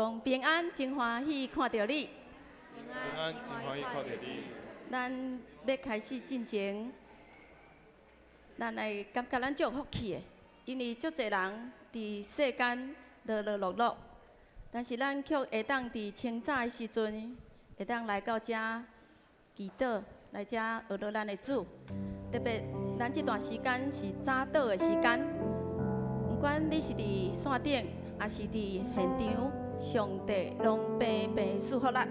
講平安，真歡喜看著你。平安，真歡喜看著你。咱欲開始進前，咱會感覺咱足有福氣的，因為足濟人佇世間囉囉碌碌，但是咱卻會當佇清早的時陣，會當來到遮祈禱，來遮學樂咱的主。特別咱這段時間是早禱的時間，毋管你是佇線頂，抑是佇現場，上帝攏平平賜福咱。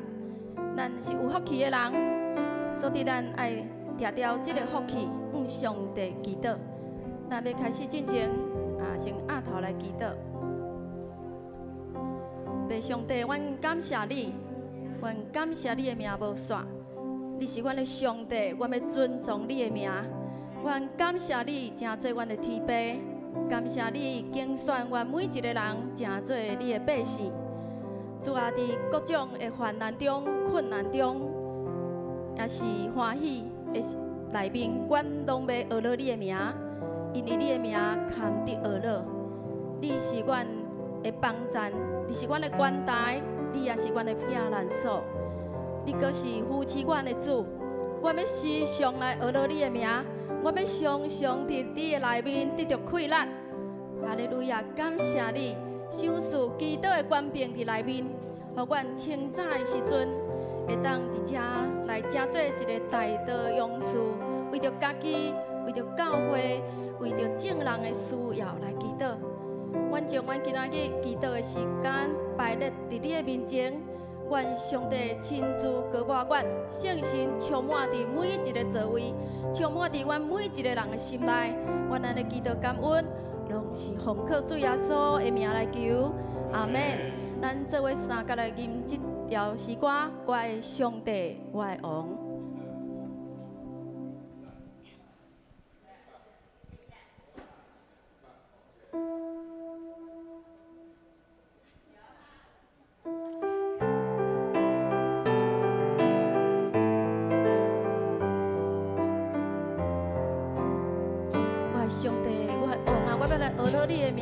咱是有福氣的人，所以咱愛掠著這个福氣，向上帝祈禱。咱欲開始進前，先徛頭來祈禱。父上帝，阮感謝你，阮感謝你的名無煞。你是阮的上帝，阮欲尊崇你的名。阮感謝你，成做阮的天父，感謝你揀選阮每一個人，成做你的百姓。主啊，佇各種的患難中、困難中，抑是歡喜的內面，阮攏欲學樂你的名，因為你的名堪得學樂。你是阮的幫贊，你是阮的關台，你也是阮的避難所。你閣是扶持阮的主，阮欲時常來學樂你的名，阮欲常常佇你的內面得著快樂。哈利路亞，感謝你，賞賜基督的權柄佇內面，予阮清早的時陣，會當佇遮來成做一个代禱勇士，為著家己，為著教會，為著眾人的需要來祈禱。阮將阮今仔日祈禱的時間擺列佇你的面前，願上帝親自膏抹阮，聖神充滿佇每一个座位，充滿佇阮每一个人的心內。阮按呢祈禱感恩，攏是奉靠主耶穌的名來求，阿們。咱做伙三佮來吟這條詩歌，我的上帝，我的王。我的上帝，我的王啊，我欲來學樂你的名。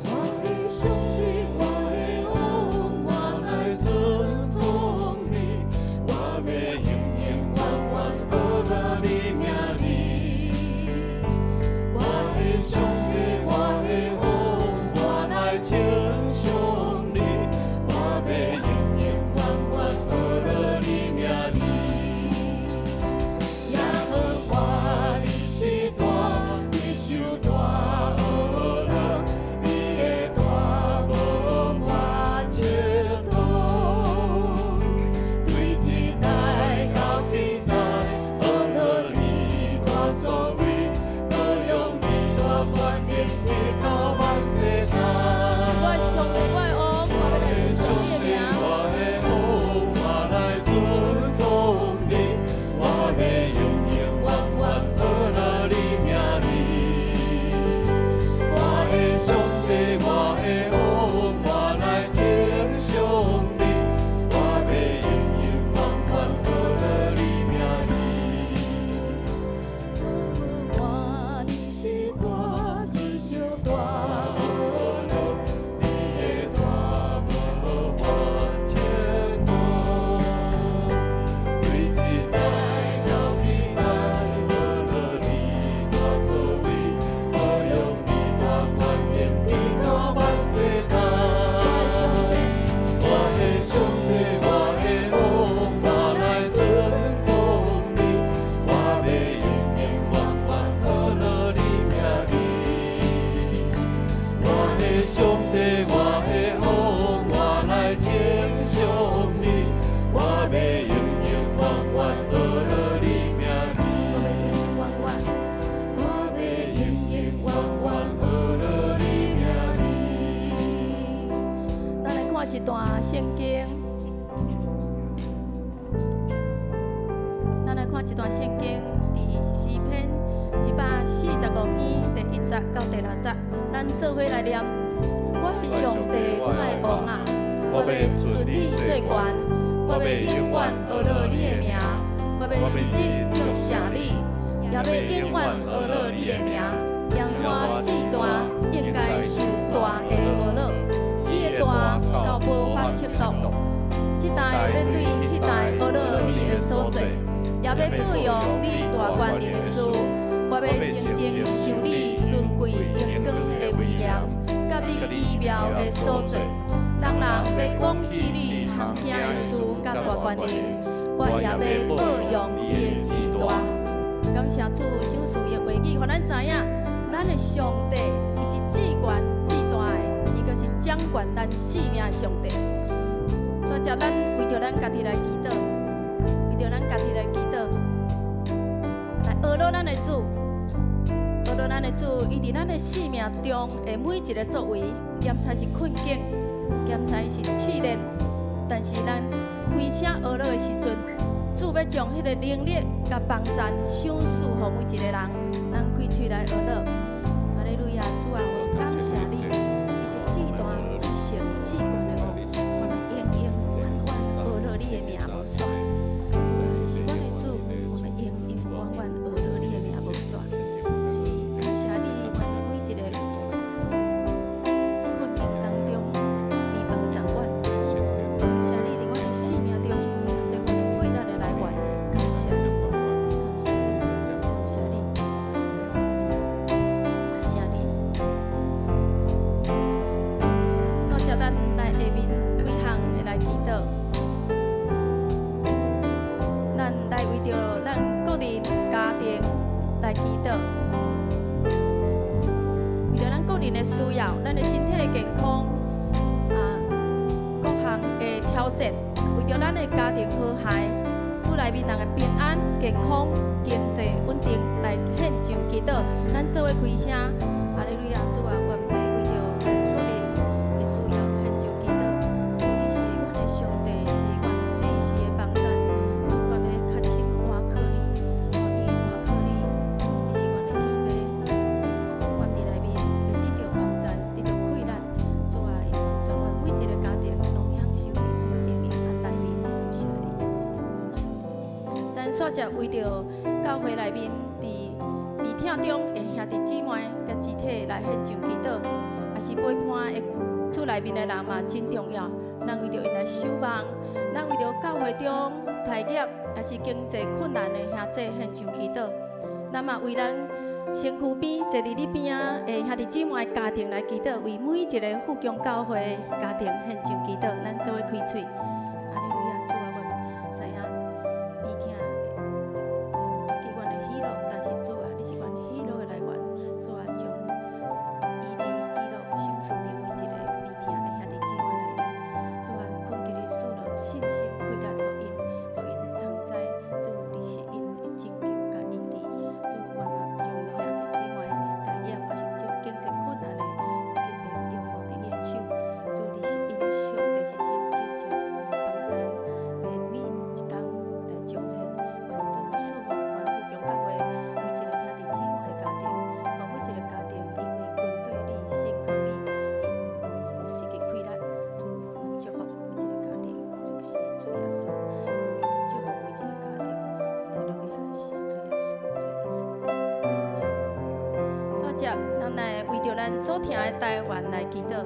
我的上帝，我的王，我來尊崇你，我欲永永遠遠學樂你名字。我的上帝，我的王，我來稱頌你，我欲永永遠遠學樂你名字。耶和華你是大，你受大學樂，你的大無法測度。對一代到一代，學樂你大作為，保養你大權柄，直到萬世代。我的上帝，我的王，我欲來尊崇你的名。我的王，我來尊崇你，我欲永永遠遠學樂你名字。我的上帝，我的王，我來稱頌你，我欲永永遠遠學樂你名字。我你是大，是受大學樂，你的大無法測度。對一代到一代，學樂你大作為，保養你大權柄，直到萬世代。我的上帝，我的王，我來尊崇你，我欲永永遠遠學樂你名字。我的上帝，我的王，我來稱頌你，我欲永永遠遠學樂你名字。我欲永永遠遠，我欲永永遠遠學樂你名字。咱來看一段聖經。咱來看一段聖經，佇詩篇145篇第1節到第6節，咱做伙來念。我的上帝，我的王啊，我欲尊你做懸，我欲永遠學樂你的名，我欲日日祝謝你，也欲永遠學樂你的名。揚歡至大，應該受大的學樂。伊的大到無法代欲對彼代學樂你的所做，也欲報揚你大權能的事。我欲靜靜想你尊貴榮光的威嚴，佮你奇妙的所做。人人欲講起你通聽的事佮大權能，我也欲報揚你的至大。感謝主賞賜伊的話語，予咱知影，咱的上帝伊是至懸至大的，伊閣是掌管咱性命的上帝。所以，咱為著咱家己來祈禱，為著咱家己來祈禱，來學樂咱的主，學樂咱的主，伊佇咱的生命中的每一个作為，兼差是困境，兼差是試煉，但是咱開聲學樂的時陣，主欲將彼个能力佮幫贊賞賜予每一个人，咱開喙來學樂。哈利路亞，主啊，我感謝你，你是至大、至聖、至懸的王，我們永永遠遠學樂你的名無煞。主啊，你是阮的主，我們永永遠遠學樂你的名無煞。是感謝你，阮每一个困境當中，你幫助阮。感謝你佇阮的生命中，成做阮的氣力的來源。感謝你，感謝你，感謝你，感謝你。所以，咱來下面幾項會來祈禱。咱來為著咱個人家庭來祈禱，為著咱個人的需要，咱的身體的健康啊，各項的挑戰，為著咱的家庭和諧，厝內面人的平安、健康、經濟穩定來獻上祈禱。咱做伙開聲，哈利路亞，主啊，阮來為著個人的需要獻上祈禱。主，你是阮的上帝，是阮隨時的幫贊。主，我欲較深倚靠你，願意倚靠你，你是阮的天父，阮佇內面會得著幫贊，得著氣力。主啊，幫助阮每一个家庭攏享受佇主的平安內面，感謝你，感謝你。咱煞接為著教會內面佇悲痛中的兄弟姊妹佮肢體來獻上祈禱，也是陪伴的厝內面的人嘛真重要。咱為著𪜶來守望，咱為著教會中待業也是經濟困難的兄弟獻上祈禱。咱嘛為咱身軀邊坐佇你邊仔的兄弟姊妹的家庭來祈禱，為每一个富強教會的家庭獻上祈禱。咱做伙開喙。哈利路亞，主啊，阮知影悲痛會記阮的喜樂，但是主啊，你是阮喜樂的來源。主啊，將醫治喜樂賞賜佇每一个悲痛的兄弟姊妹內面。主啊，懇求你賜予信心、氣力予𪜶，予𪜶通知主你是𪜶的拯救佮醫治。主，阮嘛將兄弟姊妹待業抑是經濟困難的疾病仰望佇你的手。主，你是𪜶上帝是真真正幫贊，欲每一工來彰顯。願主賜福阮富強教會每一个兄弟姊妹的家庭，予每一个家庭因為跟隨你、信靠你，𪜶攏有實際氣力。主，阮祝福每一個家庭，就是主耶穌，求你祝福每一個家庭。哈利路亞，是主耶穌，主耶穌。煞接，咱來為著咱所疼的台灣來祈禱，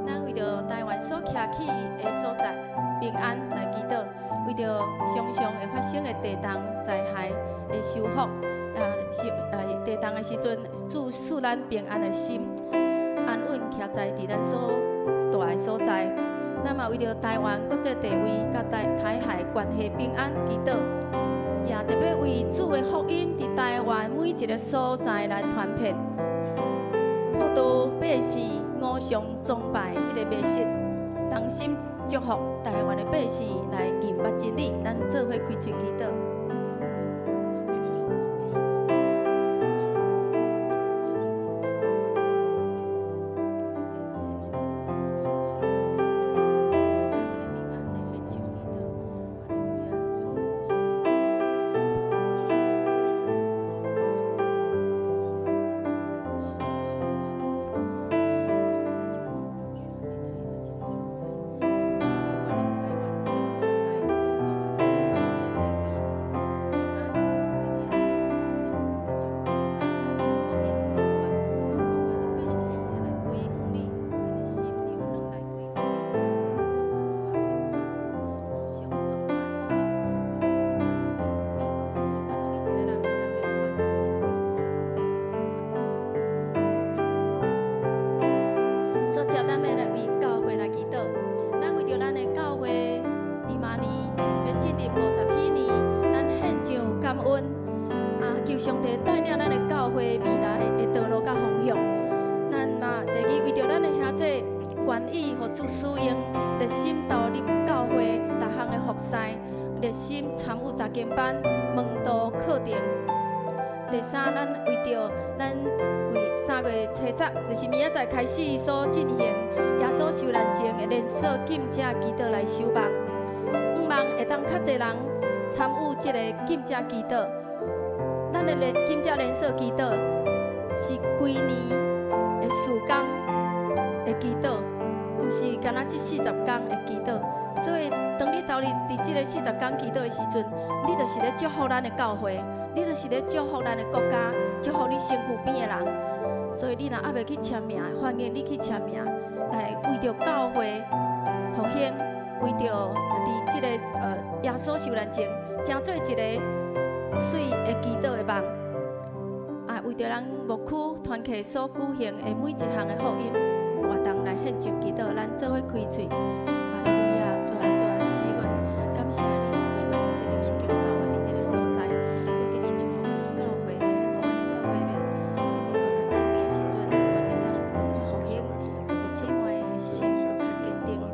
咱為著台灣所徛起的所在平安來祈禱，為著常常會發生的地動災害的修復，啊是啊地動的時陣，主賜咱平安的心，安穩徛在佇咱所蹛的所在。咱嘛為著台灣國際地位佮台台海關係平安祈禱，也特別為主的福音佇台灣每一个所在來傳遍，報導百姓偶像崇拜彼个迷失，同心祝福台灣的百姓來認捌真理。咱做伙開喙祈禱。上帝帶領咱的教會未來的道路佮方向。咱嘛第二為著咱的兄弟願意予主使用，熱心投入教會逐項的服侍，熱心參與查經班、門徒課程。第三，咱為著咱為3月7日，就是明仔載開始所進行耶穌受難前的連鎖禁食祈禱來守望，向望會當較濟人參與這個禁食祈禱。咱的連禁食連鎖祈禱是規年的事工的祈禱，毋是干焦這40工的祈禱。所以，當你投入佇這个40工祈禱的時陣，你就是咧祝福咱的教會，你就是咧祝福咱的國家，祝福你身軀邊的人。所以，你若猶未去簽名，歡迎你去簽名，來為著教會復興，為著佇這个耶穌受難前，成做一个媠的祈禱的夢。啊，為著咱牧區團契所舉行的每一項的福音活動來獻上祈禱，咱做伙開喙。哈利路亞，主啊主啊，是阮感謝你，為阮設立聖經教會佇這个所在，閣今日祝福阮的教會，予阮的教會免這佇50周年的時陣，阮會當閣較復興，兄弟姊妹的心閣較堅定，為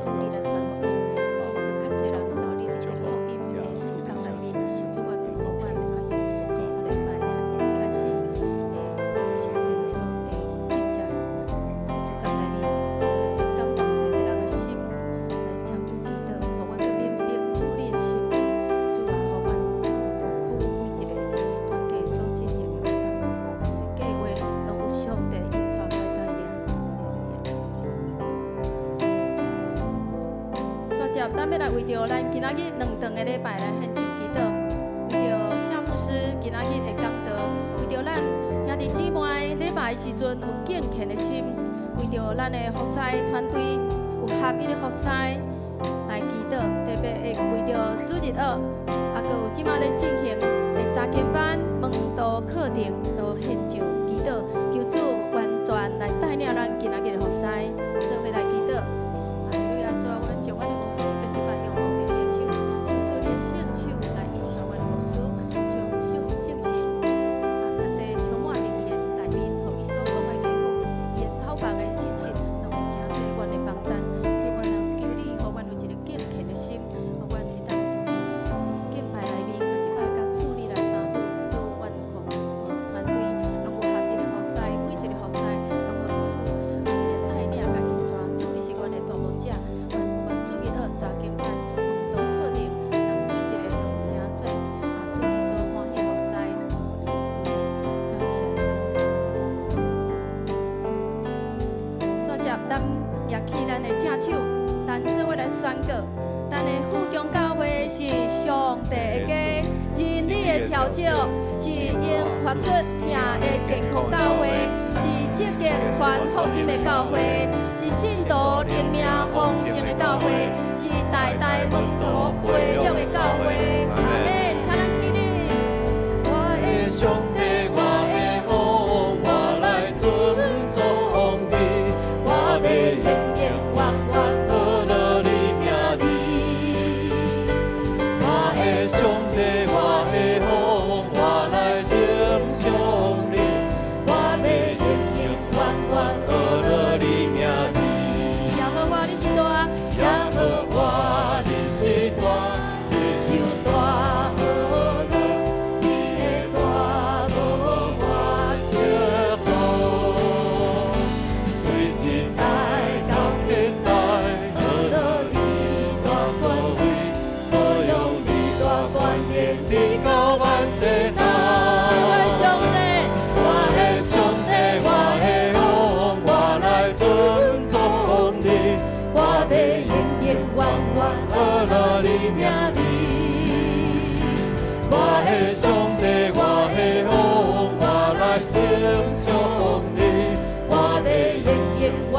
主你來傳福音，主閣較濟人投入佇這个福音的事工內面，主阮予阮啊，佇下禮拜開始的是連鎖的禁食的事工內面，真感動濟濟人的心來參與祈禱，予阮閣明白主你的心意，主啊，予阮牧區每一个團契所進行的活動，或是計劃，攏有上帝引帶來帶領。哈利路亞。煞接，咱欲來為著咱今仔日兩頓的禮拜來獻上祈禱，為著夏牧師今仔日的講道，為著咱兄弟姊妹禮拜的時陣有敬虔的心，為著咱的服侍團隊有合一的服侍來祈禱，特別會為著主日學，啊，閣有這馬咧進行的查經班、門徒課程，都獻上祈禱，求主完全來帶領咱今仔日的服侍，做伙來祈禱。哈利路亞，主啊，阮將阮的牧師閣這擺仰望佇你的手，求主你的聖手來引導阮的牧師，將聖聖神啊，較濟充滿佇伊的內面，予伊所講的話語，伊的口放的信息，攏會成做阮的幫贊。主，阮求你，予阮有一个敬虔的心，予阮會當敬拜內面，閣這擺佮主你來相拄，主，阮予團隊攏有合一的服侍，每一个服侍攏予主你的帶領佮引帶，主你是阮的大牧者，阮阮主日學查經班、門徒課程，咱每一个攏成做啊主你所歡喜的服侍。感謝主。煞接，咱舉起咱的正手，咱做伙來宣告：咱的富強教會是上帝的家，真理的跳石，是應發出疼的健康教會，是積極傳福音的教會，是信徒靈命豐盛的教會，是代代門徒培育的教會。阿門。請咱起立。我的上帝，我的王，我來尊崇你，我欲永永遠遠學樂你名字。我的上帝，我的王，我來稱頌你，我欲永永遠遠學樂你名字。耶和華你是大，耶和華你是大，你是大可樂，你的大無法測度。對一代到一代，學樂你大權威，保養你大觀念，直到萬世代。我的上帝，我的上帝，我的王，我來尊崇你，我欲永永遠遠學樂你名字。我的上帝，我的王，我來稱頌你，我欲永永遠遠學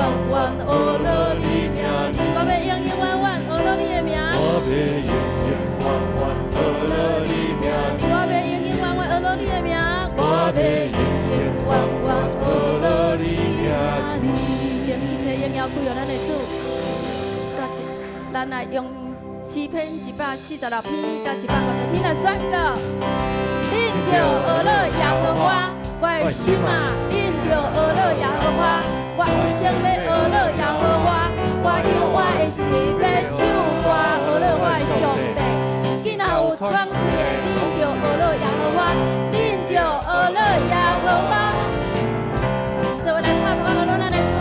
樂你名字。我欲永永遠遠學樂你的名。我欲永永遠遠學樂你名字。我欲永永遠遠學樂你的名。我欲永永遠遠學樂你名字。將一切榮耀歸予咱的主。煞一，咱來用詩篇146篇佮150篇來宣告：恁著學樂耶和華，我的心啊，恁著學樂耶和華，我一生欲學樂耶和華，我用我的心欲唱歌學樂我的上帝。囝仔有喘氣的，恁著學樂耶和華，恁著學樂耶和華。做伙來拍鼓學樂咱的主。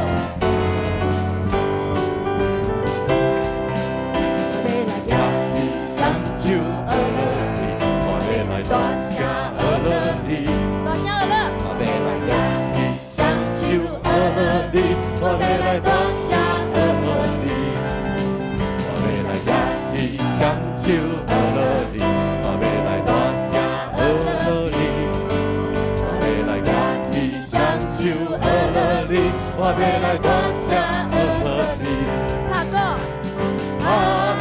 我欲來舉起雙手學樂你，我欲來大聲學樂你，大聲學樂。我欲來舉起雙手學樂你，我欲來大聲學樂你，我欲來舉起雙手學樂你，我欲來大聲學樂你，我欲來舉起雙手學樂你，我欲來大聲學樂你。拍鼓，拍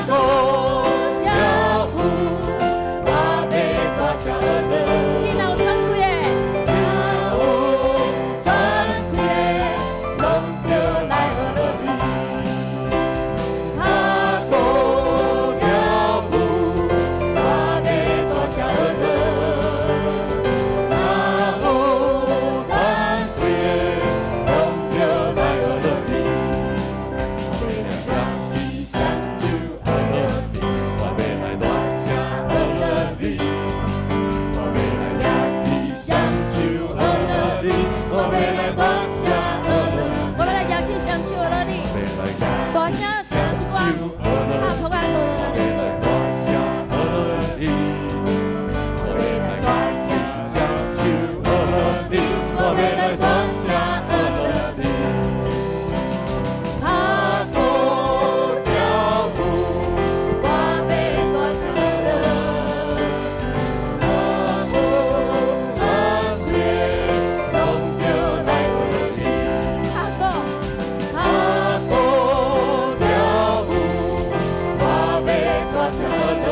鼓跳舞，我欲大聲學樂。囝仔有喘氣的，有喘氣的，攏著來學樂你。拍鼓跳舞，我欲大聲學樂。若有喘氣的，攏著來學樂你。我欲來舉起雙手學樂你，我欲來大聲學樂你。我欲來舉起雙手學樂你，我欲來大聲學樂。我欲來舉起雙手學樂你，我欲來舉大聲唱歌，拍鼓仔學樂我欲來大聲學樂你，我欲來大聲雙手學樂你，我欲來大聲學樂你。拍鼓跳舞，我欲大聲學樂。若有喘氣的，攏著來學樂你。拍鼓，拍鼓跳舞，我欲大聲學樂。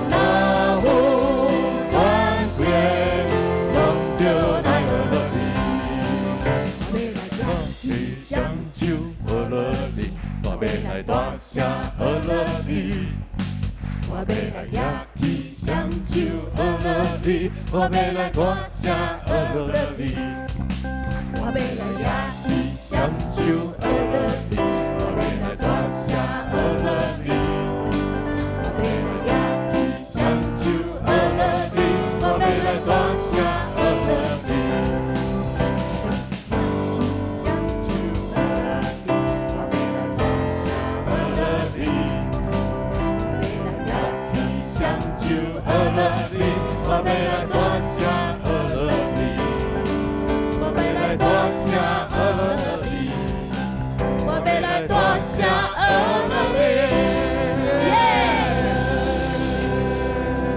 若有喘氣的，攏著來學樂你。我欲來舉起雙手學樂你，我欲來大聲學樂你。我欲來舉起雙手學樂你，我欲來大聲學樂你。我欲來舉起雙手學樂你，我欲來大聲學樂你。我欲來舉起雙手學樂你，我欲來大聲學樂你。雙手學樂你，我欲來大聲學樂你，我欲來舉起雙手學樂你，我欲來大聲學樂你。我欲來大聲學樂你，我欲來大聲學樂你。耶！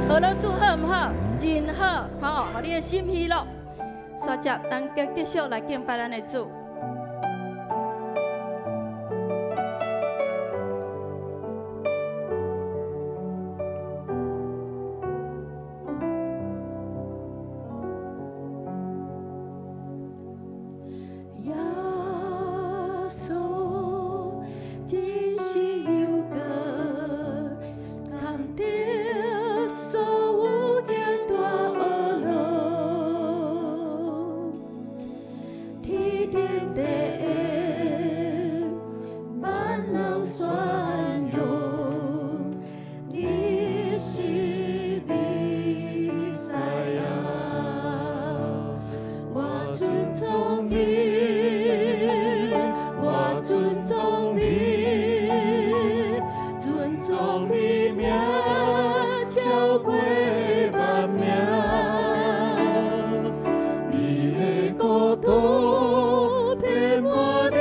學樂主好毋好？真好，吼！予你的心喜樂。煞接，咱繼續來敬拜咱的主。耶穌真是有果，堪得所有的大學樂，天頂地下萬人宣揚，你是彌賽亞，我尊崇你，我尊崇你，尊崇你名超過萬名，你的國度遍滿地。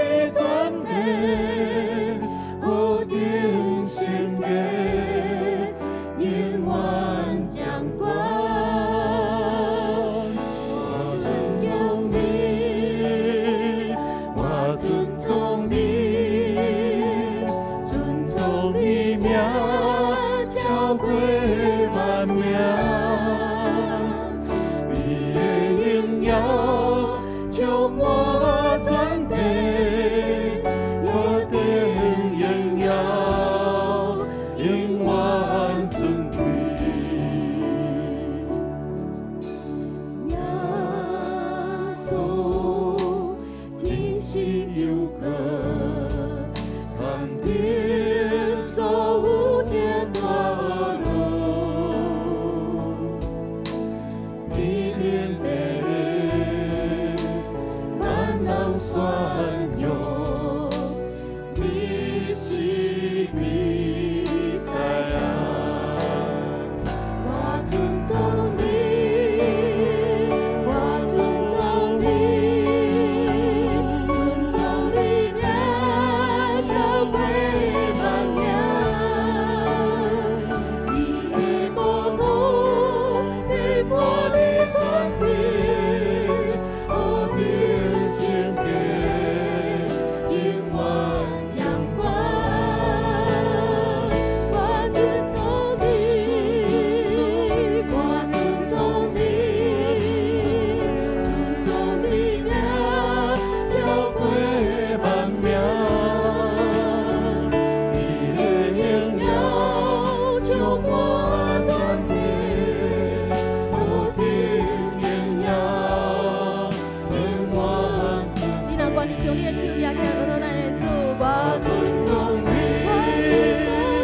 將你的手舉起來，阿羅咱的主，我尊重你，我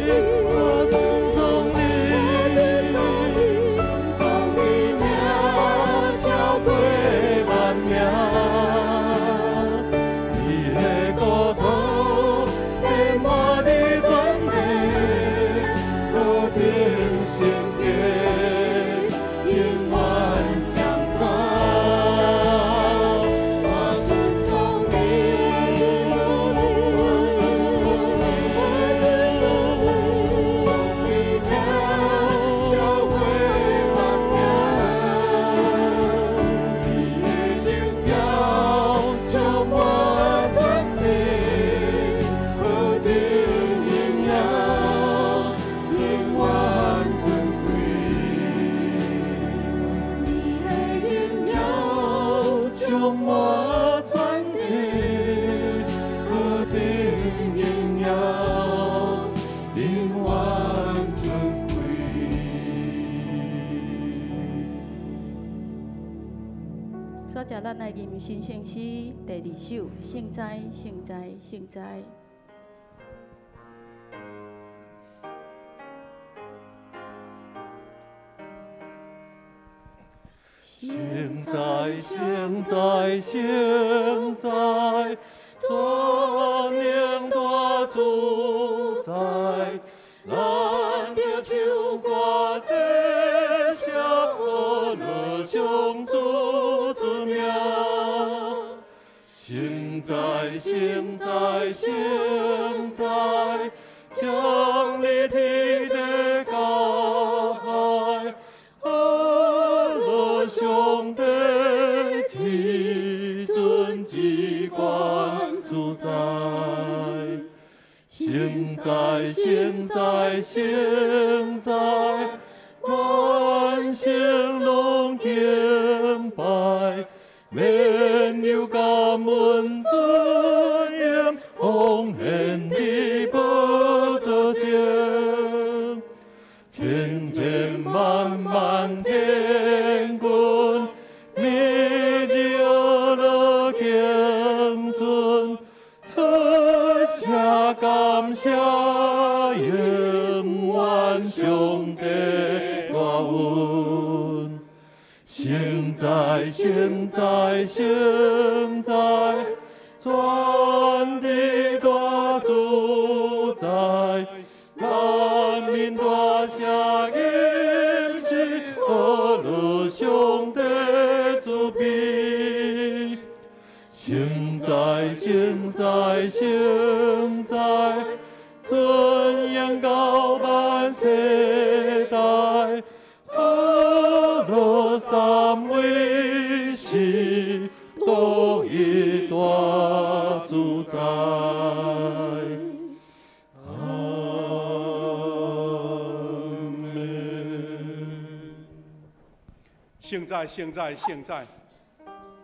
尊重你，我尊重你，尊重你名超過萬名，你的國度遍滿佇全地，何等聖潔，永遠掌權。我尊重你，我尊重你，我尊重你名超過萬名，你的榮耀充滿全地，何等榮耀，永遠尊貴。你的榮耀充滿全地，何等榮耀，永遠尊貴。煞者咱來吟新聖詩第二首，聖哉，聖哉，聖哉。聖哉，聖哉，聖哉，全能大主宰，咱著唱歌讚聲，呵樂上主之名。聖哉，聖哉，聖哉，降臨天地高海，阿羅上帝至尊至冠主宰。聖哉，聖哉，聖哉，萬聖攏敬拜，免有感恩尊榮，奉獻佇寶座前，千千萬萬天軍，每日阿羅敬尊，出聲感謝永遠上帝大恩。聖哉，聖哉，聖哉，全地大主宰，萬民大聲吟詩，呵樂上帝慈悲。聖哉，聖哉，聖哉，尊榮到萬世代，阿羅三位是獨一大主宰。阿們。聖哉，聖哉，聖哉！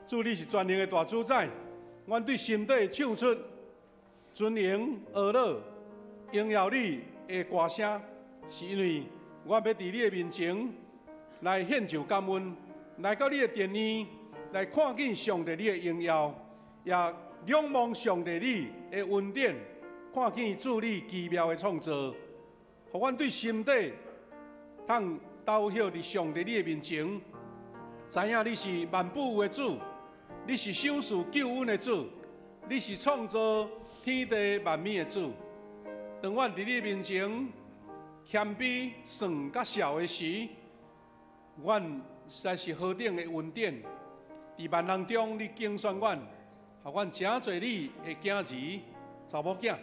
主，你是全能的大主宰，阮對心底唱出尊榮、阿樂、榮耀你的歌聲，是因為我欲佇你的面前來獻上感恩，來到你的殿院來看見上帝你的榮耀，也仰望上帝你的恩典，看見主你奇妙的創造，予阮對心底通投靠佇上帝你的面前，知影你是萬不有的主，你是賞賜救恩的主，你是創造天地萬物的主。當阮佇你面前謙卑算佮笑的時，阮實在是何等的恩典！佇萬人中，你揀選阮，予阮成做你的囝兒、查某囝，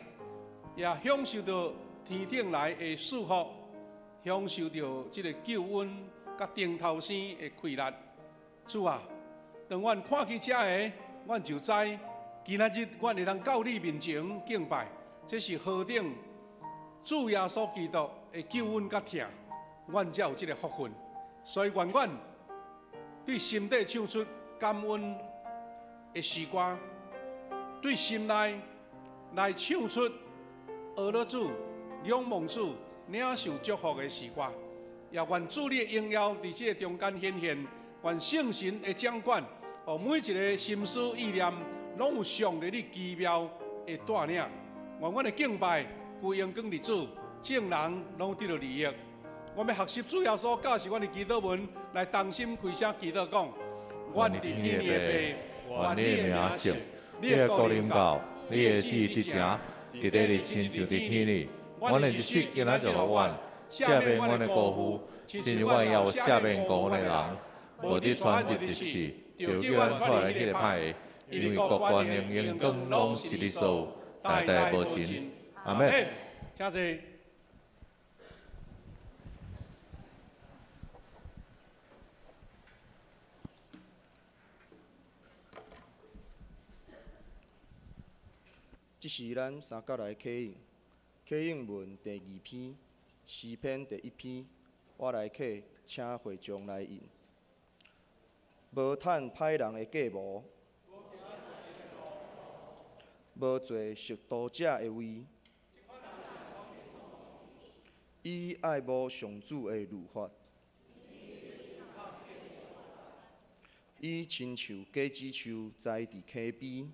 也享受到天頂來的祝福，享受到這個救恩佮頂頭生的快樂。主啊，當阮看見這个，阮就知今仔日阮會當到你面前敬拜，這是何等主耶穌基督的救恩佮疼，阮才有這個福分。所以願阮對心底唱出感恩的詩歌，對心內來唱出阿樂主、仰望主、領受祝福的詩歌。也願主你的榮耀佇這個中間顯現，願聖神的掌管，予每一個心思意念，攏有上帝你奇妙的帶領。願阮的敬拜歸榮光予主，眾人攏得著利益。阮欲學習主耶穌教示阮的祈禱文，來同心開聲祈禱講：阮佇天的父，願你的名聖，你的國臨到，你的旨意得成，佇地裡親像佇天裡。阮的日食今仔就予阮，赦免阮的辜負，親像阮也有赦免辜負的人。無得帶阮入敵試，著救阮脫離彼个歹的，因為國權榮榮光攏是你所有，代代無盡。阿們。請坐。這時咱三角來啟應，啟應文第二篇，詩篇第一篇，我來啟，請會眾來應。無趁歹人的計謀，無坐實毒者的位。伊愛慕上主的律法，伊親像果子樹栽佇溪邊，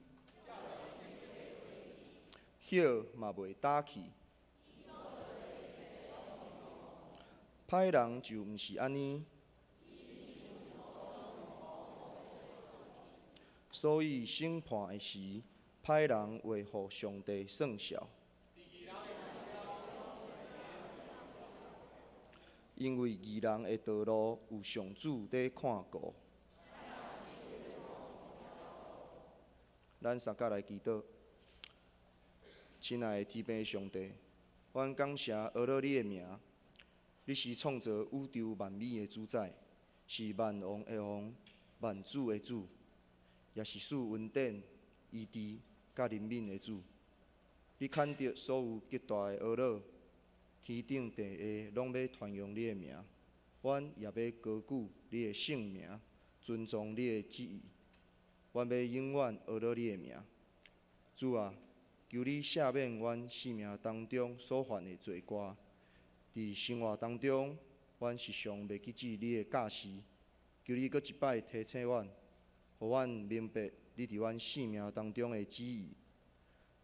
葉嘛袂焦去。歹人就毋是按呢，所以審判的時，歹人會予上帝算數。因為義人的道路有上主佇看顧。咱三甲來祈禱，親愛的天父上帝，阮感謝阿樂你的名，你是創造宇宙萬物的主宰，是萬王的王，萬主的主，也是賜恩典、醫治佮憐憫的主。你牽著所有極大的阿樂，天頂地下攏欲傳揚你的名，阮也欲高舉你的聖名，尊崇你的旨意。阮欲永遠阿樂你的名。主啊，求你赦免阮生命當中所犯的罪過。佇生活當中，阮時常袂記起你的教示。求你閣一擺提醒阮，予阮明白你佇阮生命當中的旨意，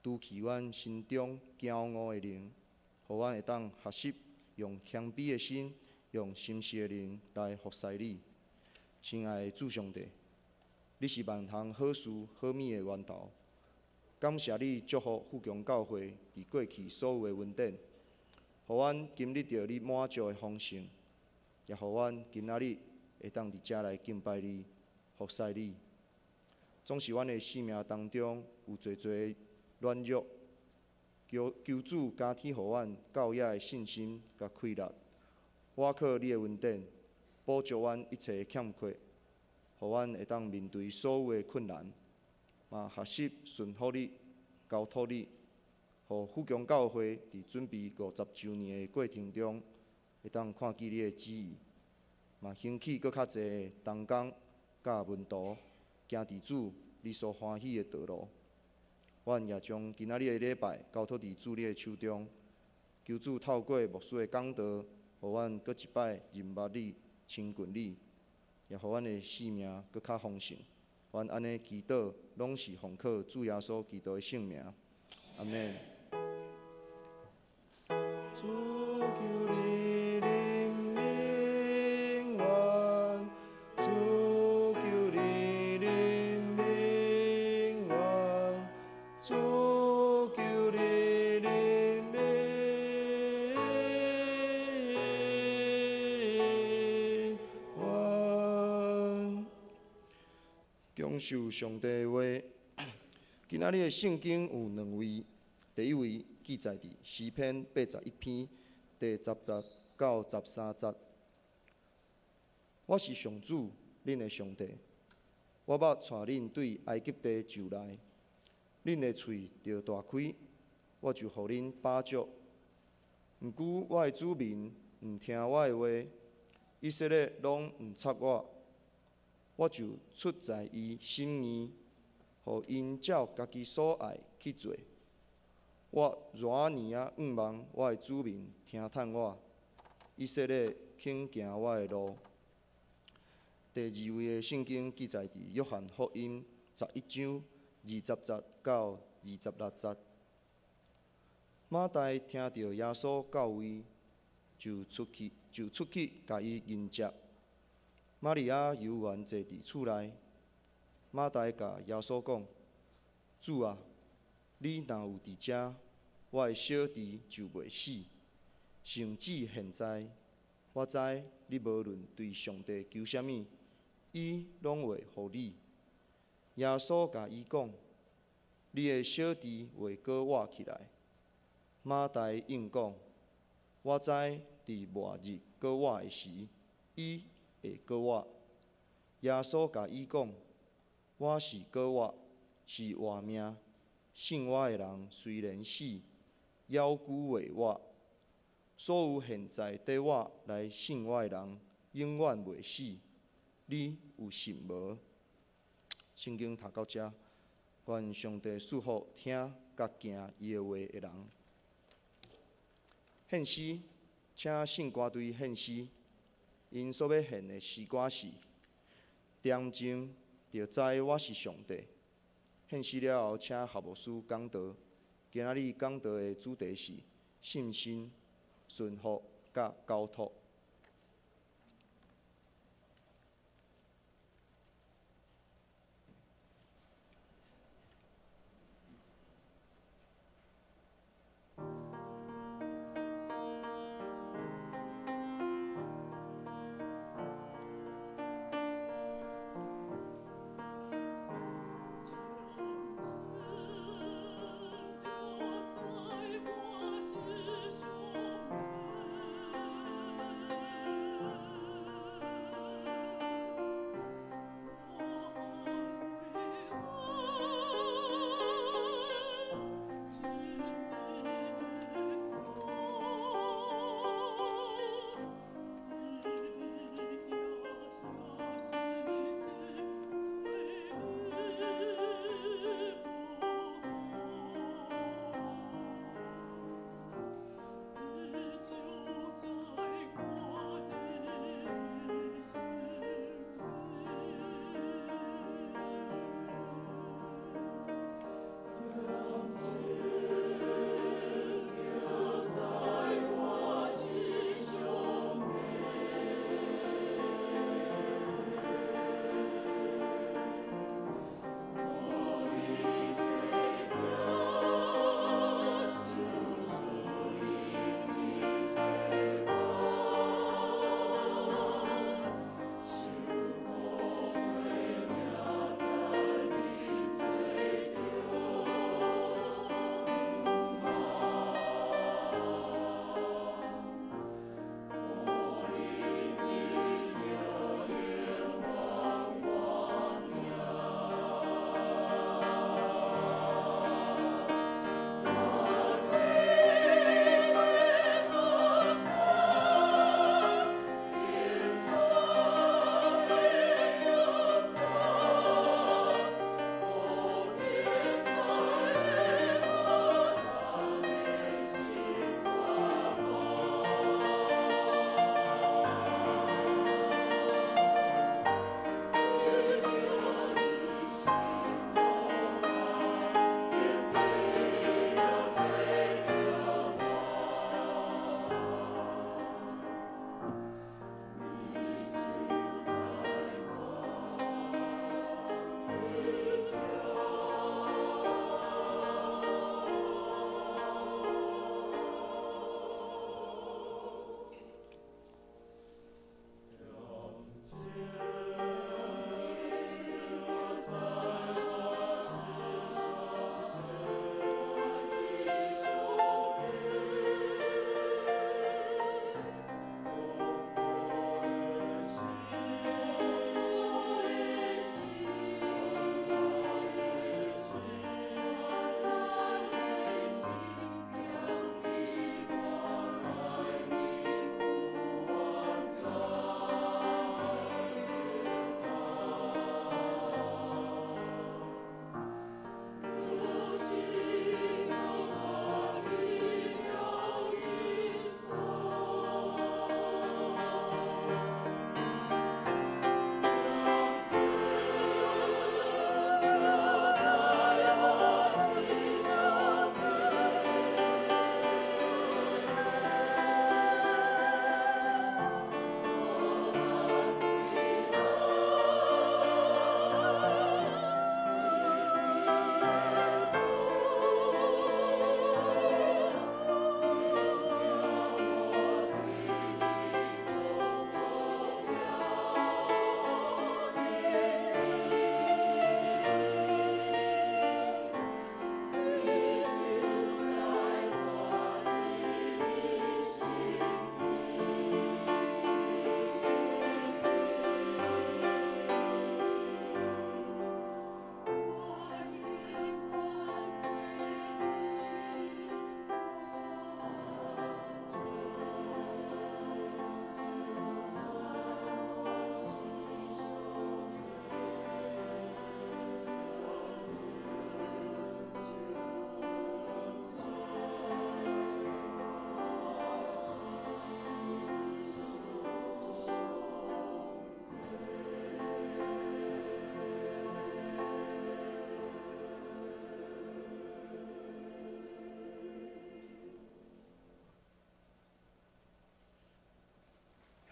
除去阮心中驕傲的靈，予阮會當學習用謙卑的心，用誠實的靈來服侍你。親愛的主上帝，你是萬項好事好物的源頭。感謝你祝福富強教會佇過去所有的恩典，予阮經歷著你滿足的豐盛，也予阮今仔日會當佇遮來敬拜你、服侍你。總是阮的生命當中有濟濟軟弱，求求主加添予阮教野的信心佮氣力，倚靠你的恩典，補足阮一切的欠缺，予阮會當面對所有的困難，嘛學習順服你、交託你，予富強教會佇準備50週年的過程中，會當看見你的旨意，嘛興起閣較濟的同工佮門徒，行佇主你所歡喜的道路。阮也將今仔日的禮拜交託佇主你的手中，求主透過牧師的講道，予阮閣一擺認捌你、親近你，也予阮的生命閣較豐盛。阮按呢祈禱，攏是奉靠主耶穌基督的聖名。阿們。主求你憐憫阮，主求你憐憫阮，主求你憐憫阮。享受上帝的話。今仔日的聖經有兩位，第一位記載佇詩篇81篇第10節到13節。我是上主，恁的上帝。我捌帶恁對埃及地上來，恁的喙著大開，我就予恁飽足。毋過我的子民毋聽我的話，以色列攏毋插我，我就出在伊心意，予𪜶照家己所愛去做。我偌爾仔向望我的子民聽趁我，以色列肯行我的路。第二位的聖經記載佇約翰福音11章20節到26節。馬大聽著耶穌到位，就出去共伊迎接。瑪利亞猶原坐佇厝內。馬大共耶穌講：主啊，你若有佇遮，我的小弟就袂死。甚至現在，我知你無論對上帝求啥物，伊攏會予你。耶穌共伊講：你的小弟會閣活起來。馬大應講：我知佇末日閣活的時，伊會閣活。耶穌共伊講：我是閣活，是活命。信我的人雖然死，猶閣會活。所有現在佇活來信我的人，永遠袂死。你有信無？聖經讀到遮，願上帝賜福聽佮行伊的話的人。獻詩，請聖歌隊獻詩。𪜶所欲獻的詩歌是：恬靜就知我是上帝。獻詩了後，請何牧師講道。今仔日講道的主題是信心、順服佮交託。就在我心。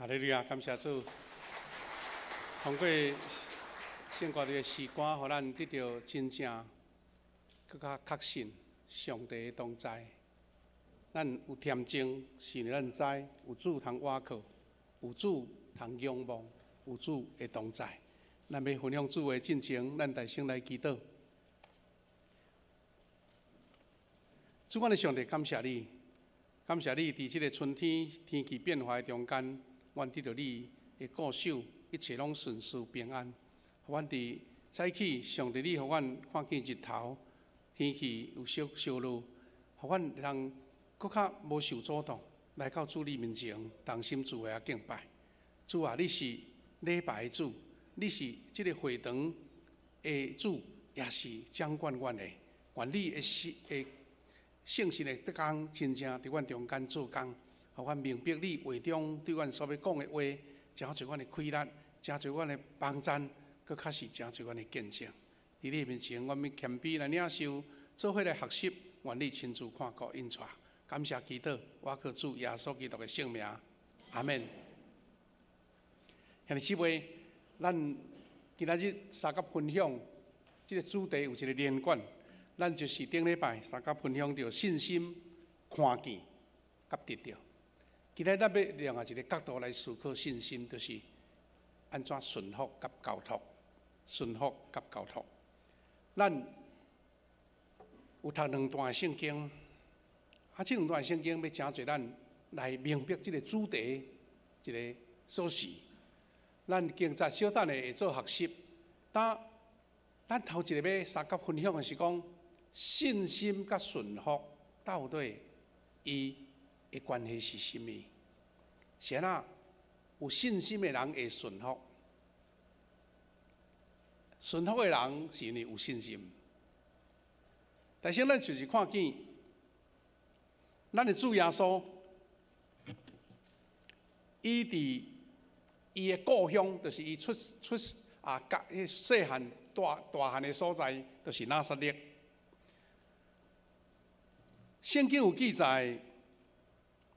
哈利路亞，感謝主。通過聖歌的詩歌，予咱得著真正閣較確信上帝的同在。咱有恬靜，是因為咱知有主通倚靠，有主通仰望，有主的同在。咱欲分享主的進前，咱大聲來祈禱。主，阮的上帝，感謝你，感謝你，佇這个春天天氣變化的中間，阮得著你的顧守，一切攏順遂平安。予阮佇早起，上帝你予阮看見日頭，天氣有小小落，予阮會通閣較無受阻擋，來到主你面前，同心聚會啊敬拜。主啊，你是禮拜的主，你是這个會堂的主，也是掌管阮的。願你的聖的聖神的工，真正佇阮中間做工，予阮明白你話中對阮所欲講的話，誠濟阮的氣力，誠濟阮的幫贊，閣較是誠濟阮的見證。佇你面前，阮欲謙卑來領受，做伙來學習，願你親自看顧引帶。感謝祈禱，我靠主耶穌基督的聖名，阿們。兄弟姊妹，咱今仔日相佮分享這个主題有一个連貫。咱就是頂禮拜相佮分享著信心、看見、佮得著。今日咱欲另外一个角度來思考信心，就是按怎順服佮交託，順服佮交託。咱有讀兩段聖經，啊，這兩段聖經欲誠濟咱來明白這个主題，一个鎖匙。咱經節小等下會做學習。但咱頭一个欲相佮分享的是講，信心佮順服到底伊的關係是啥物？是按怎有信心的人會順服，順服的人是因為有信心。但是咱就是看見，咱的主耶穌，伊佇伊的故鄉，就是伊出出啊，佮細漢大大漢的所在，就是拿撒勒。聖經有記載，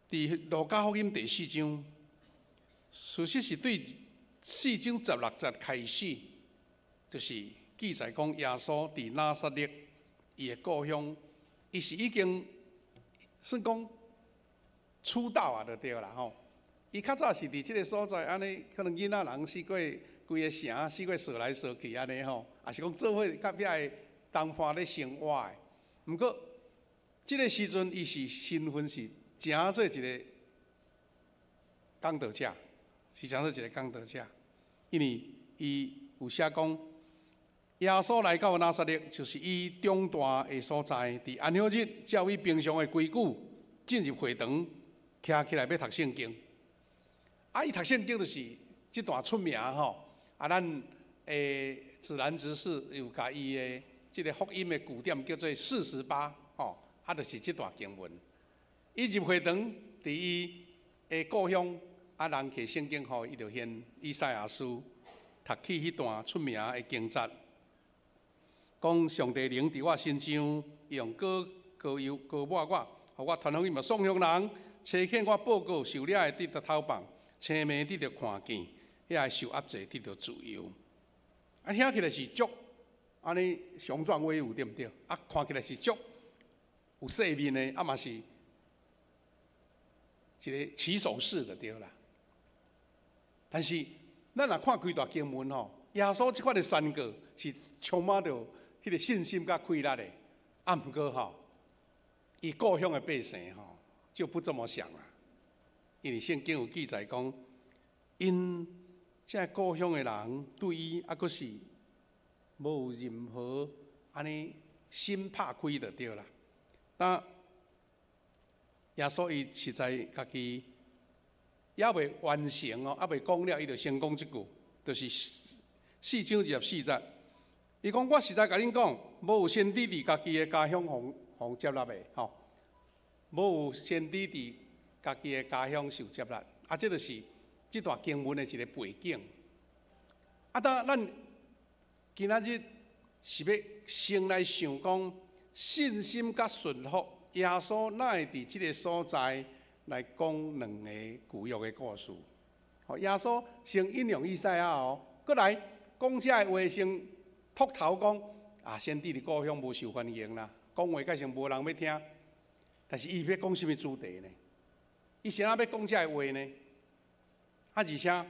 佇路加福音第四章，事實是對四章十六節開始，就是記載講耶穌佇拿撒勒伊的故鄉，伊是已經算講出道啊，就對啦吼。伊較早是佇這个所在，按呢可能囡仔人四過規个城，四處踅來踅去按呢吼，也是講做伙佮遐个同伴咧生活的。毋過，這个時陣，伊是身份是成做一个講道者，是成做一个講道者，因為伊有寫講，耶穌來到拿撒勒，就是伊長大的所在。佇安息日，照伊平常的規矩，進入會堂，徛起來欲讀聖經。啊，伊讀聖經就是這段出名吼。啊，咱的自然執事有共伊的這个福音的句點叫做48吼。啊，就是這段經文。伊入會堂，佇伊的故鄉，啊，人提聖經予伊，伊就掀以賽亞書讀起彼段出名的經節，講上帝靈佇我身上，用膏膏油膏抹我，予我傳福音予喪鄉人，差遣我報告受掠的得著釋放，青盲得著看見，遐个受壓制得著自由。啊，聽起來是足按呢雄壯威武，對毋對？啊，看起來是足有勢面的，啊嘛是一个起手式就對啦。但是咱若看規段經文吼，耶穌這款的宣告是充滿著彼个信心佮氣力的。啊，毋過吼，伊故鄉的百姓吼就不這麼想啦。因為聖經有記載講，𪜶這故鄉的人對伊猶閣是無任何按呢心拍開就對啦。那耶穌伊實在家己猶未完成哦，猶未講了，伊就先講這句，就是四章二十四節。伊講：我實在共恁講，無有先知佇家己的家鄉予予接納的吼，無有先知佇家己的家鄉受接納。啊，這就是這段經文的一个背景。啊，當咱今仔日是欲先來想講信心佮順服，耶穌哪會佇這个所在來講兩个舊約的故事？吼，耶穌先引用以賽亞哦，閣來講這个話先禿頭講啊，先知佇故鄉無受歡迎啦，講話蓋先無人欲聽。但是伊欲講啥物主題呢？伊是按怎欲講這个話呢？啊，而且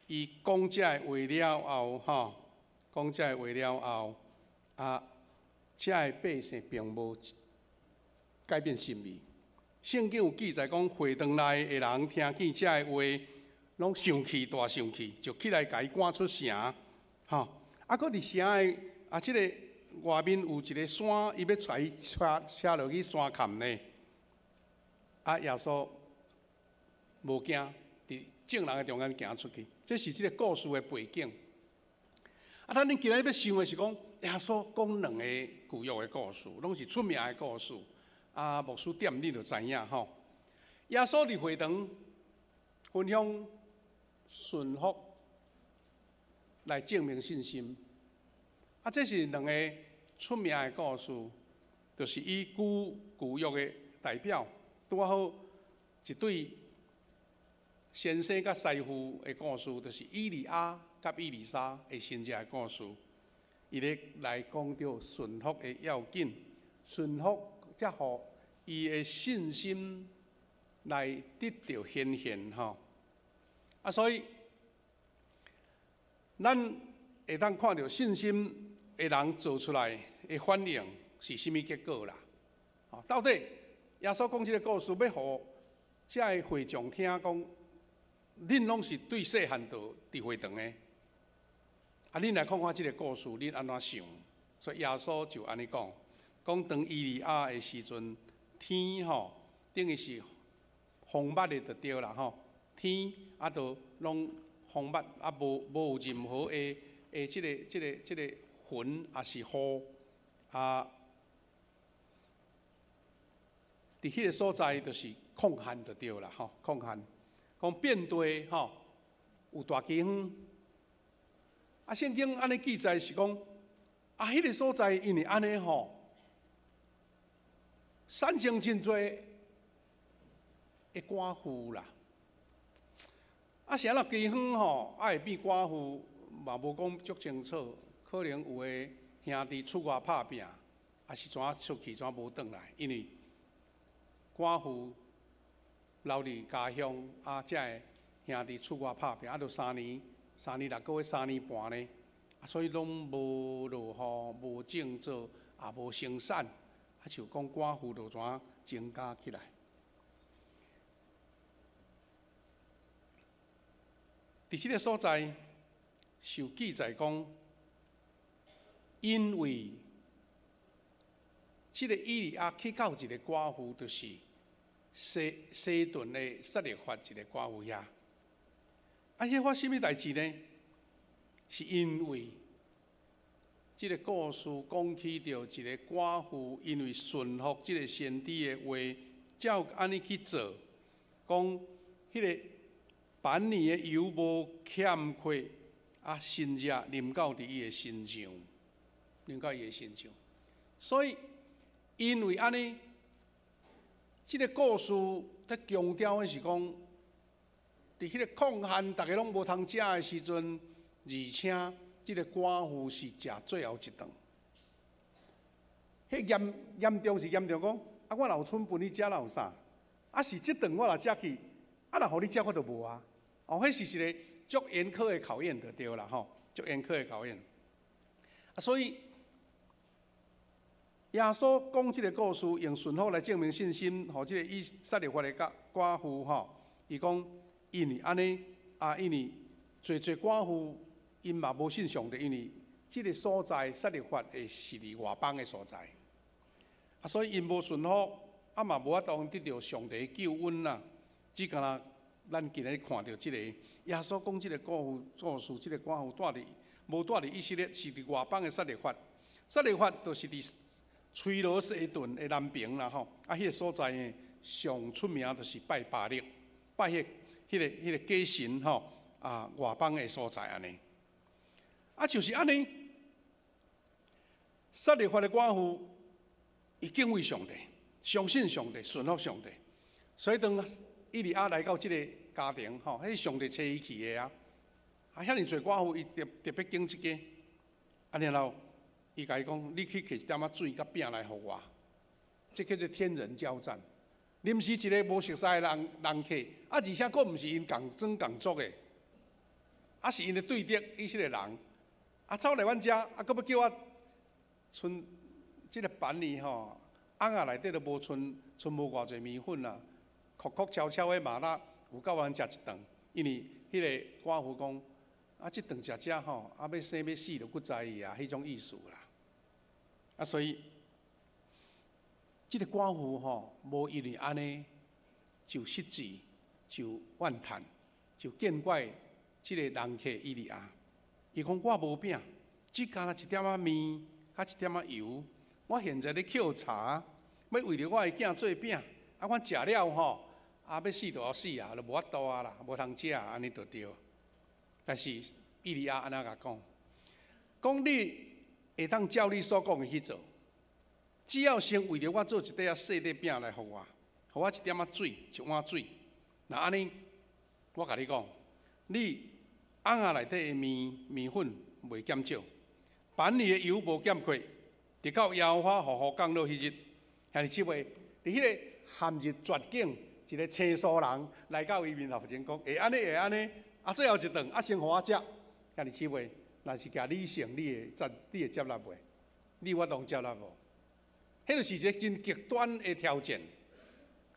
伊講這个話了後，吼，講這个話了後，啊，遮个百姓並無改變心意。聖經有記載講，會堂內的人聽見這个話，攏生氣，大生氣，就起來共伊趕出城，吼。啊，閣佇城的啊，這个外面有一个山，伊欲共伊車車落去山崁呢。啊，耶穌無驚，佇眾人的中間行出去。這是這个故事的背景。啊，咱今日欲想的是講，耶穌講兩个舊約的故事，攏是出名的故事。啊，牧師點你就知影吼。耶穌佇會堂分享順服來證明信心。啊，這是兩個出名的故事，就是以舊舊約的代表，拄好一對先生佮師傅的故事，就是以利亞佮以利沙的神跡的故事。伊咧來講著順服的要緊，順服才予伊的信心來得著顯現吼。啊，所以咱會當看著信心的人做出來的反應是啥物結果啦？到底耶穌講這个故事，欲予遮个會眾聽講，恁攏是對細漢就佇會堂的，啊，恁來看看這个故事，恁按怎想？所以耶穌就按呢講，講當以利亞的時陣，天吼等於是風密的就對啦吼，天啊都攏風密啊，無無有任何的的這个這个這个雲抑是雨啊，佇彼个所在就是曠旱就對啦吼，曠旱，講遍地吼有大饑荒，啊，聖經按呢記載是講，啊，彼个所在因為按呢吼，產生真濟的寡婦啦，啊，是按怎饑荒吼，啊會變寡婦嘛無講足清楚，可能有的兄弟出外拍拚，抑是怎出去怎無轉來，因為寡婦留佇家鄉，啊，這个兄弟出外拍拚，啊，著三年、3年6個月、3年半呢，啊，所以攏無落雨、無種作，也無生產，啊，就講寡婦就怎增加起來。佇這个所在，受記載講，因為這个以利亞去到一个寡婦，就是西西頓的撒勒法一个寡婦遐。啊，彼發生啥物代誌呢？是因為這个故事講起著一个寡婦，因為順服這个先知的話，照按呢去做，講彼个百年的油無欠缺，啊，神跡臨到佇伊的身上，臨到伊的身上。所以，因為按呢，這个故事在強調的是講，佇彼個曠旱，逐家攏無通食的時陣，而且這个寡婦是食最後一頓。彼嚴嚴重是嚴重講，啊，我若有春分你食若有啥？啊，是這頓我若食去，啊，若予你食我就無啊。哦，彼是一個足嚴苛的考驗就對啦吼，足嚴苛的考驗。啊，所以耶穌講這个故事，用順服來證明信心，予這个以撒勒法的寡婦吼，伊講因為按呢，啊，因為濟濟寡婦𪜶嘛無信上帝，因為這个所在撒勒法的是佇外邦的所在，啊，所以𪜶無順服，啊嘛無法度得著上帝的救恩啦。只敢若咱今日看著這个耶穌講這个故事，這个寡婦住佇無住佇以色列，是佇外邦的撒勒法。撒勒法就是佇推羅西頓的南邊啦吼，啊，彼个所在呢，上出名就是拜巴力，拜彼彼个彼个假神吼，啊，外邦的所在按呢。啊，就是按呢，撒勒法的寡婦，伊敬畏上帝，相信上帝，順服上帝，所以當以利亞來到這个家庭吼，彼是上帝差伊去的啊。啊，遐爾濟寡婦，伊特特別揀這个。啊，然後伊共伊講：你去提一點仔水佮餅來予我。這叫做天人交戰。臨時一个無熟似的人人客，啊，而且閣毋是𪜶仝莊仝族的，啊是𪜶的對敵以色列人，啊走來阮遮，啊閣欲叫我賰這个飯裡吼，甕仔內底都無賰，賰無偌濟麵粉啊，硞硞悄悄的嘛若有夠阮食一頓，因為彼个寡婦講，啊這頓食食吼，啊欲生欲死就閣知伊啊，彼種意思啦。啊所以，這个寡婦吼，無因為按呢就失志，就怨嘆，就見怪這个人客以利亞。伊講我無餅，只干焦一點仔麵，佮一點仔油。我現在咧抾柴，欲為著我的囝做餅。啊，阮食了吼，啊欲死就予死啊，就無法度啊啦，無通食，按呢就對。但是以利亞按怎共講？講你會當照你所講的去做。只要先為著我做一塊仔細塊餅來予我，予我一點仔水，一碗水。若按呢，我共你講，你甕仔內底的麵麵粉袂減少，盤裡的油無減缺，直到耶和華雨降落彼日。兄弟姊妹，佇彼个陷入絕境，一个青蘇人來到伊面頭前講：會按呢，會按呢，啊最後一頓，啊先予我食。兄弟姊妹，若是舉理性，你會接納袂？你有法度接納無？彼就是一个真極端的挑戰。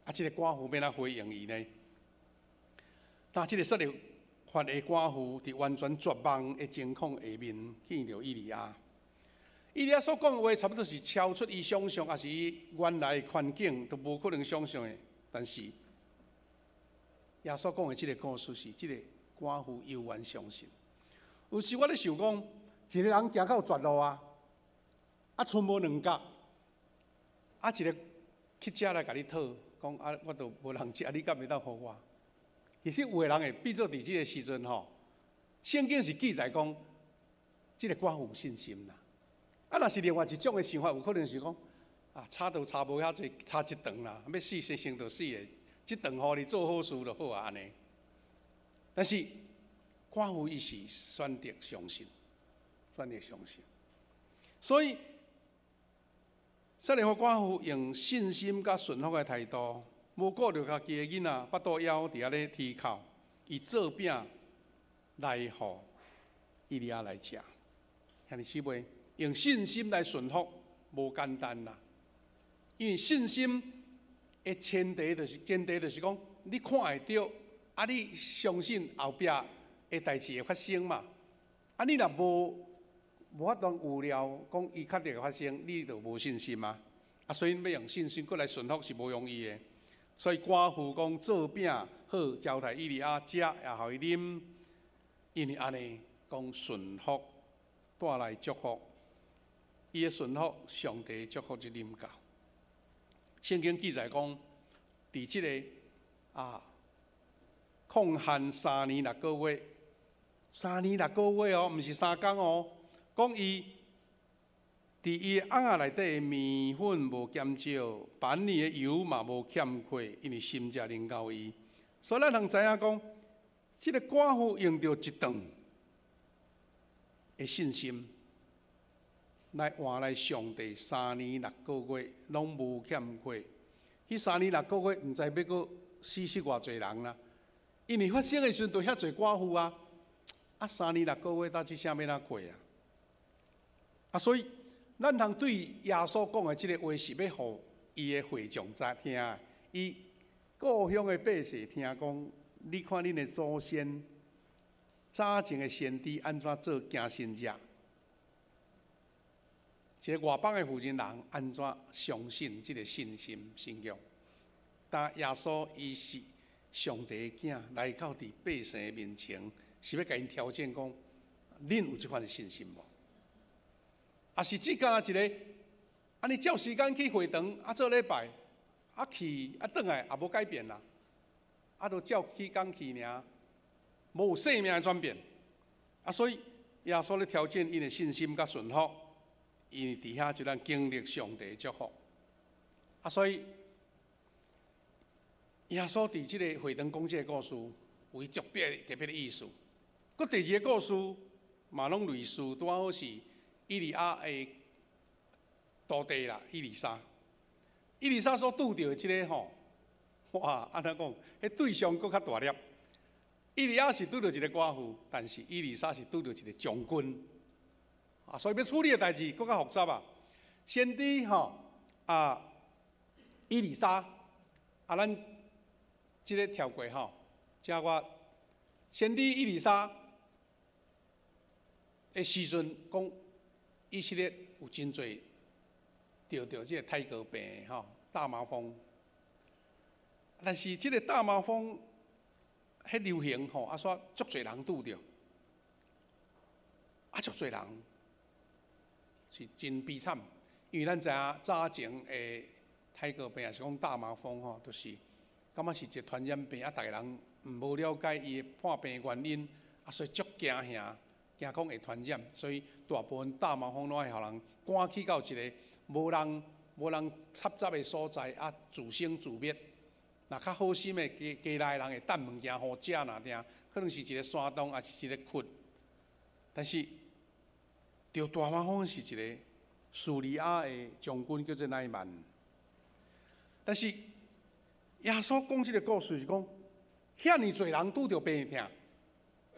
啊，這个寡婦欲按怎回應伊呢？當這个撒勒法的寡婦佇完全絕望的情況下面，見著以利亞。以利亞所講的話，差不多是超出伊想象，抑是伊原來的環境都無可能想象的。但是耶穌講的這个故事是，這个寡婦猶原相信。有時我咧想講，一个人行到絕路啊，啊，賰無兩角，啊，一个乞食來共你討，講啊，我都無人食，你敢會當予我？其實有的人會變做佇這个時陣吼，聖經是記載講，這个寡婦有信心啦。啊，若是另外一種的想法，有可能是講，啊，差都差無遐濟，差一頓啦，欲死先生就死的，這頓予你做好事就好啊，按呢。但是寡婦伊是選擇相信，選擇相信，所以撒勒法寡婦用信心佮順服的態度，無顧著家己的囡仔腹肚枵佇遐咧啼哭，伊做餅來予以利亞來食。兄弟姊妹，用信心來順服，無簡單啦。因為信心的前提就是講，你看會著，啊，你相信後壁的代誌會發生嘛。啊，你若無法度預料講伊確定會發生，你就無信心啊。啊，所以欲用信心閣來順服是無容易的。所以寡婦講做餅好，招待以利亞食，也予伊啉，因為按呢講順服帶來祝福，伊的順服，上帝祝福就臨到。聖經記載講，佇這个啊，曠旱三年六個月，三年六個月哦，毋是3工哦。講伊佇伊甕仔內底的麵粉無減少，盤裡的油嘛無欠缺，因為神跡臨到伊。所以咱通知影講，這个寡婦用著一頓的信心，來換來上帝三年六個月攏無欠缺。彼三年六個月，毋知欲閣死死偌濟人啦。因為發生的時陣，就遐濟寡婦啊，啊三年六個月，到這啥欲按怎過啊？啊，所以咱通對耶穌講的這个話是欲予伊的會眾知聽，伊故鄉的百姓聽講，你看恁的祖先早前的先知按怎做行神跡？一个外邦的婦人人按怎相信這个信心信仰？當耶穌伊是上帝的囝來到佇百姓的面前，是欲共𪜶挑戰講，恁有這款的信心無？啊是只干焦一个，按呢照時間去會堂，啊做禮拜，啊去啊轉來也無改變啦，啊就照彼工去爾，無有生命的轉變。啊所以耶穌咧挑戰𪜶的信心佮順服，因為佇遐就咱經歷上帝的祝福。啊所以耶穌佇這个會堂講這个故事，有伊特别特别的意思。閣第二个故事嘛，攏類似，拄仔好是以利亞的徒弟啦，以利沙。以利沙所拄著的這个吼，哇，按怎講？彼對象閣較大粒。以利亞是拄著一个寡婦，但是以利沙是拄著一個將軍。啊，所以欲處理的代誌閣較複雜啊。先知吼啊，以利沙啊，咱這个跳過吼，這我先知以利沙的時陣，講以色列有真濟著著這个泰國病吼，大麻風。但是這个大麻風彼流行吼，啊，煞足濟人拄著，啊，足濟人是真悲慘，因為咱知影早前的泰國病，抑是講大麻風吼，就是感覺是一個傳染病，啊，逐个人毋無了解伊的破病原因，啊，所以足驚嚇，驚講會傳染，所以大部分大麻風攏愛予人趕去到一个無人插雜的所在，啊，自生自滅。若較好心的家家內人會擲物件予食，若定可能是一个山洞，抑是一个窟。但是，著大麻風是一个敘利亞的將軍叫做乃縵。但是耶穌講這个故事是講，遐爾濟人拄著病痛，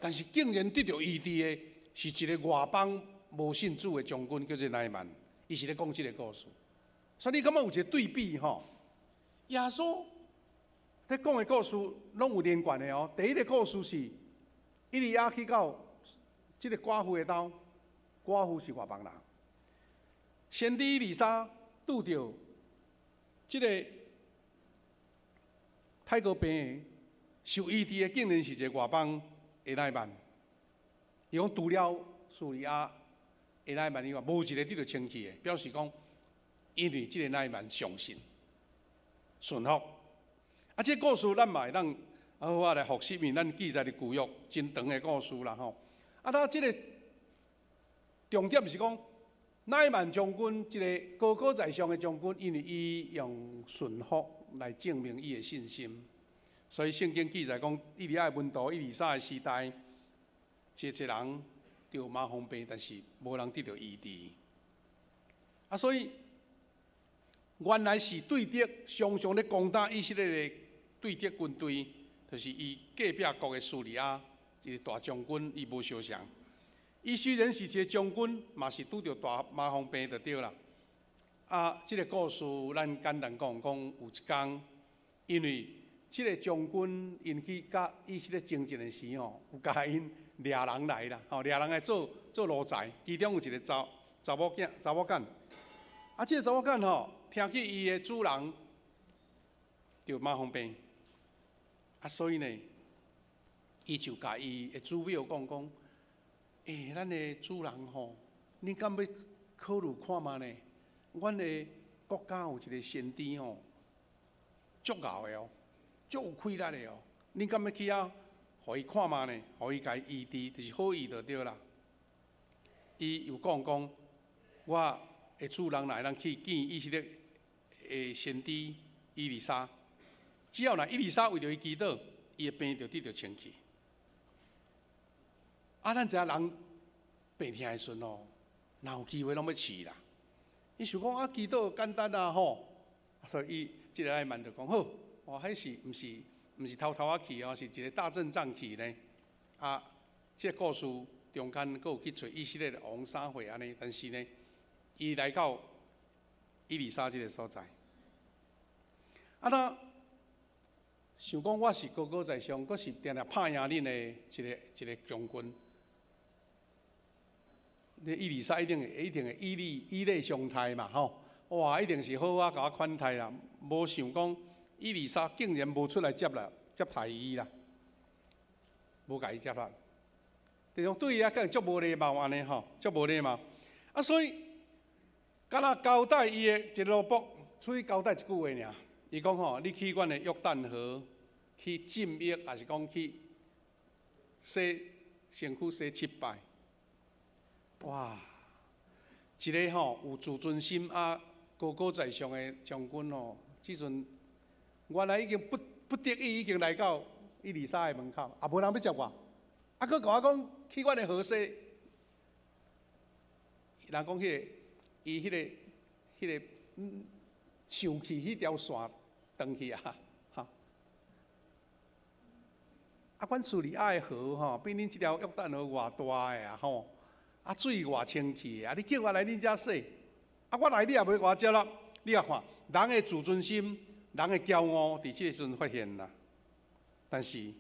但是竟然得著醫治的是一个外邦無信主的將軍叫做乃縵。伊是咧講這个故事，所以你感覺有一个對比吼？耶穌咧講的故事攏有連貫的哦。第一个故事是以利亞去到這个寡婦的兜，寡婦是外邦人。先知以利沙拄著這个泰國病受醫治的，竟然是一个外邦的乃縵。伊講除了敘利亞的乃縵以外，無一个得著清氣的，表示講因為這个乃縵相信順服。啊，這個故事咱嘛會當好好來複習，因為咱記載佇舊約真長的故事啦吼。啊，那這个重點是講，乃縵將軍一个高高在上的將軍，因為伊用順服來證明伊的信心，所以聖經記載講，以利亞的門徒以利沙的時代，真濟人著麻風病，但是無人得著醫治。啊，所以原來是對敵常常咧攻打以色列的對敵軍隊，就是伊隔壁國的敘利亞一个大將軍，伊無相像。伊雖然是一个將軍，嘛是拄著大麻風病就對啦。啊，這个故事咱簡單講講，有一工，因為這个將軍𪜶去佮以色列爭戰的時吼，有共𪜶掠人來啦，吼掠人來做做奴才，其中有一个查查某囝查某囡。啊，這个查某囡吼，聽見伊的主人著麻風病，啊，所以呢，伊就共伊的主母講講。欸，咱的主人吼，你敢欲考慮看覓呢？阮的國家有一个先知吼，足𠢕的哦，足有氣力的哦。你敢欲去遐，予伊看覓呢？予伊共伊醫治，就是好醫就對啦。伊又講講，我的主人若會當去見以色列的先知以利沙，只要若以利沙為著伊祈禱，伊的病就得著清氣。啊，咱知影人病疼的時陣哦，若有機會攏欲試啦。伊想講啊，祈禱簡單啊吼，所以伊這个乃縵就講好，哦，彼是毋是毋是偷偷仔去哦，是一个大陣仗去呢。啊，這個故事中間閣有去揣以色列的王啥貨按呢，但是呢，伊來到以利沙這个所在，啊，那想講我是高高在上，閣是定定拍贏恁的一个一个將軍。你以利沙一定會一定會以禮以禮相待嘛吼，哇，一定是好好共我款待啦。無想講以利沙竟然無出來接啦，接待伊啦，無共伊接啦。就講對伊啊，敢足無禮貌按呢吼，足無禮貌。啊，所以敢若交代伊的一个奴僕出去交代一句話爾。伊講吼，你去阮的約旦河去浸浴，抑是講去洗身軀洗七擺。哇！一个吼有自尊心啊，高高在上的將軍吼，這陣原來已經不不得已已經來到以利沙的门口，也無人欲接我，啊，閣共我講去阮的河洗。人講彼個，伊彼個受氣彼條線斷去啊！哈！啊，阮敘利亞的河吼，比恁這條約旦河偌大的啊吼！啊，水偌清氣的啊！你叫我來恁遮洗，啊，我來你也袂共我接啦。你也看，人的自尊心，人的驕傲，佇這個時陣發現啦。但是，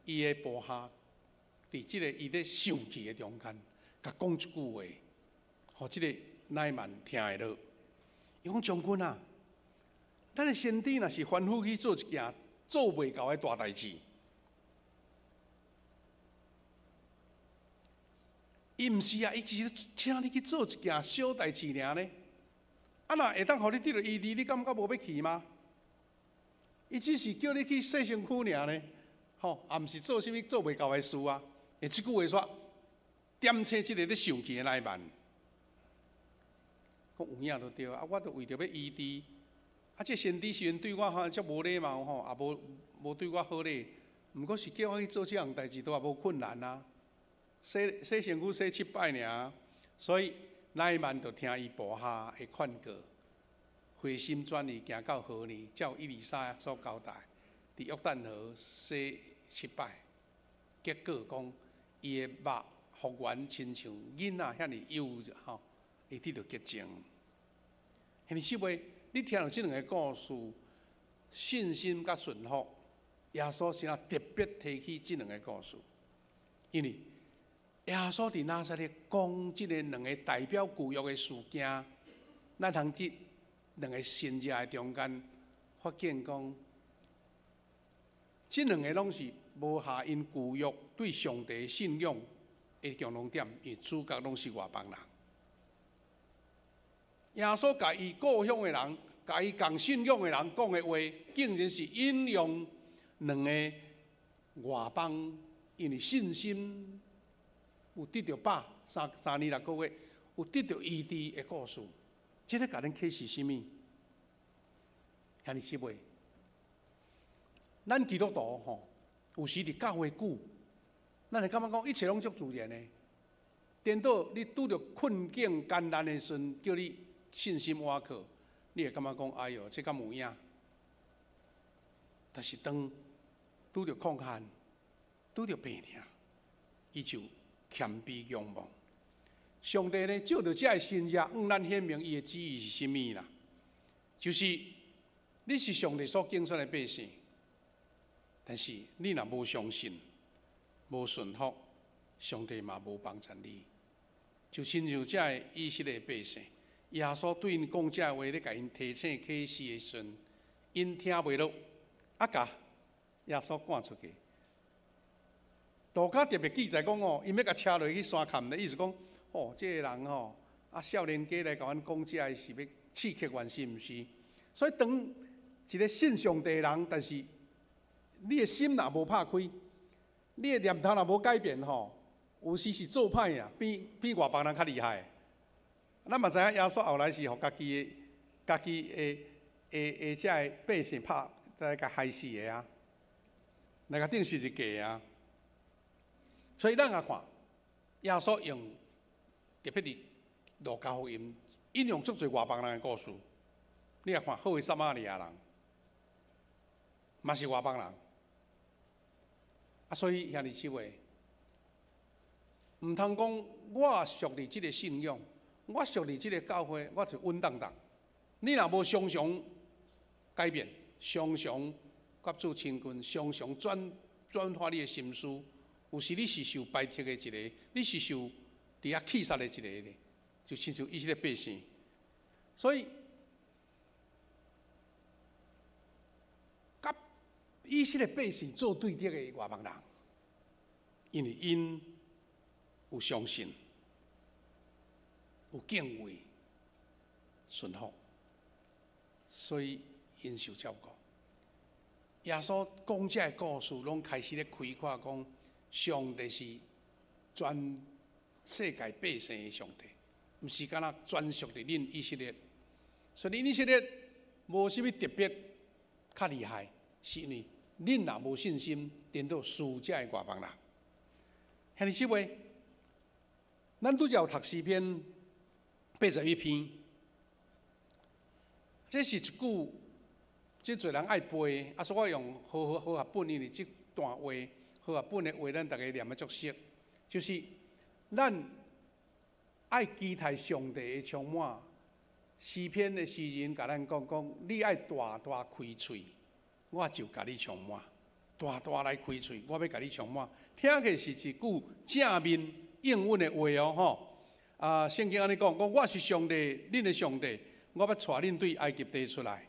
伊的部下佇這個伊咧生氣的中間，共講一句話，予這個乃縵聽會落。伊講將軍啊，咱的先知若是吩咐去做一件做袂到的大代誌，伊毋是啊，伊其實請你去做一件小代誌爾呢。啊，若會當予你得著醫治，你感覺無欲去嗎？伊只是叫你去洗身軀爾呢，吼，也毋是做啥物做袂到的事啊。欸，這句話說點醒這個咧生氣的乃縵，講有影就對啊，我著為著欲醫治，啊，這先知雖然對我吼遮無禮貌吼，也無對我好咧，毋過是叫我去做這項代誌，都也無困難啊。洗洗身軀洗七擺爾，所以乃縵就聽伊部下的勸告，回心轉意，行到河裡，照以利沙所交代，佇約旦河洗七擺，結果講伊的肉復原，親像囡仔遐爾幼吼，伊得著潔淨。兄弟姊妹，你聽著這兩个故事，信心佮順服，耶穌是按怎特別提起這兩个故事，因為耶穌佇拿撒勒講這个兩个代表舊約的事件，咱通這兩个先知的中間發現講，這兩个攏是無下𪜶舊約對上帝信仰的共同點，因為主角攏是外邦人。耶穌共伊故鄉的人、共伊仝信仰的人講的話，竟然是引用兩个外邦，因為信心有得著飽3年6個月，有得著醫治的故事。這个共咱啟示啥物？兄弟姊妹，咱基督徒吼，有時佇教會久，咱會感覺講一切攏足自然的。顛倒你拄著困境艱難的時陣，叫你信心倚靠，你會感覺講：哎喲，這敢有影？但是當拄著苦難、拄著病痛，伊就謙卑仰望。上帝呢，借著這个神蹟，向咱顯明伊的旨意是啥物啦？就是你是上帝所揀選的百姓，但是你若無相信、無順服，上帝嘛無幫贊你。就親像這个以色列百姓，耶穌對𪜶講這个話，咧共𪜶提醒啟示的時陣，𪜶聽袂落，啊，共耶穌趕出去。路加特別記載講哦，𪜶欲共車落去山崁的意思講，哦，這個人吼，啊，少年家來共阮講這个是欲刺激阮是毋是？所以當一個信上帝的人，但是你的心若無拍開，你的念頭若無改變吼，有時是做歹啊，比外邦人較厲害。咱嘛知影耶穌後來是予家己的這个百姓拍來共害死的啊，來共釘十字架啊。所以咱也看耶穌用特別佇路加福音引用足濟外邦人的故事，你也看好的撒瑪利亞人，嘛是外邦人。啊，所以兄弟姊妹，毋通講我屬佇這个信仰，我屬佇這个教會，我就穩當當。你若無常常改變，常常佮主親近，常常轉化你的心思，有時你是受排斥的一个，你是受佇遐棄殺的一个咧，就親像以色列百姓。所以，佮以色列百姓做對敵的外邦人，因為𪜶有相信、有敬畏、順服，所以𪜶受照顧。耶穌講這个故事，攏開始咧開闊講，上帝是全世界百姓的上帝，毋是干焦專屬佇恁以色列。所以恁以色列無啥物特別較厲害，是因為恁若無信心，顛倒輸遮的外邦人。兄弟姊妹，咱拄才有讀詩篇81篇，這是一句真濟人愛背，啊，所以我用和合本，因為這段話和合本的話，咱逐家念得足熟，就是咱愛期待上帝的充滿。詩篇的詩人共咱講講，你愛大大開喙，我就共你充滿；大大來開喙，我欲共你充滿。聽起來是一句正面應允的話哦，吼！啊，聖經按呢講，講我是上帝，恁的上帝，我欲帶恁對埃及地出來，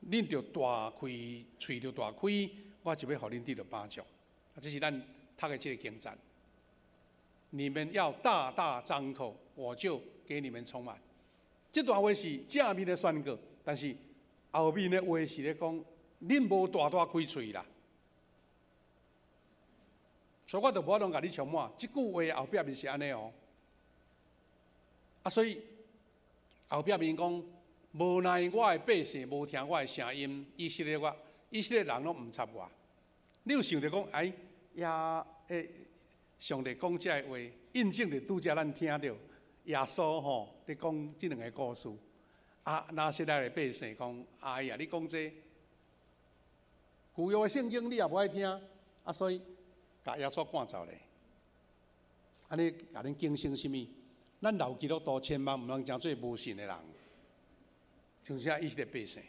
恁著大開喙，著大開，我就欲予恁得著飽足。啊，這是咱讀的這个經節。你們要大大張口，我就給你們充滿。這段話是正面的宣告，但是後面的話是咧講，恁無大大開喙啦，所以我就無法度共你充滿。這句話後壁面是按呢哦。啊，所以後壁面講，無奈我的百姓無聽我的聲音，以色列我，以色列人攏毋插我。你有想著講，哎呀，欸，上帝講這个話，印證著拄才咱聽著耶穌吼佇講這兩个故事。啊，拿撒勒的百姓講，哎呀，你講這舊約的聖經你也無愛聽，啊，所以共耶穌趕走咧。按呢共恁警醒啥物？咱老基督徒千萬毋通成做無信的人，像這以色列百姓。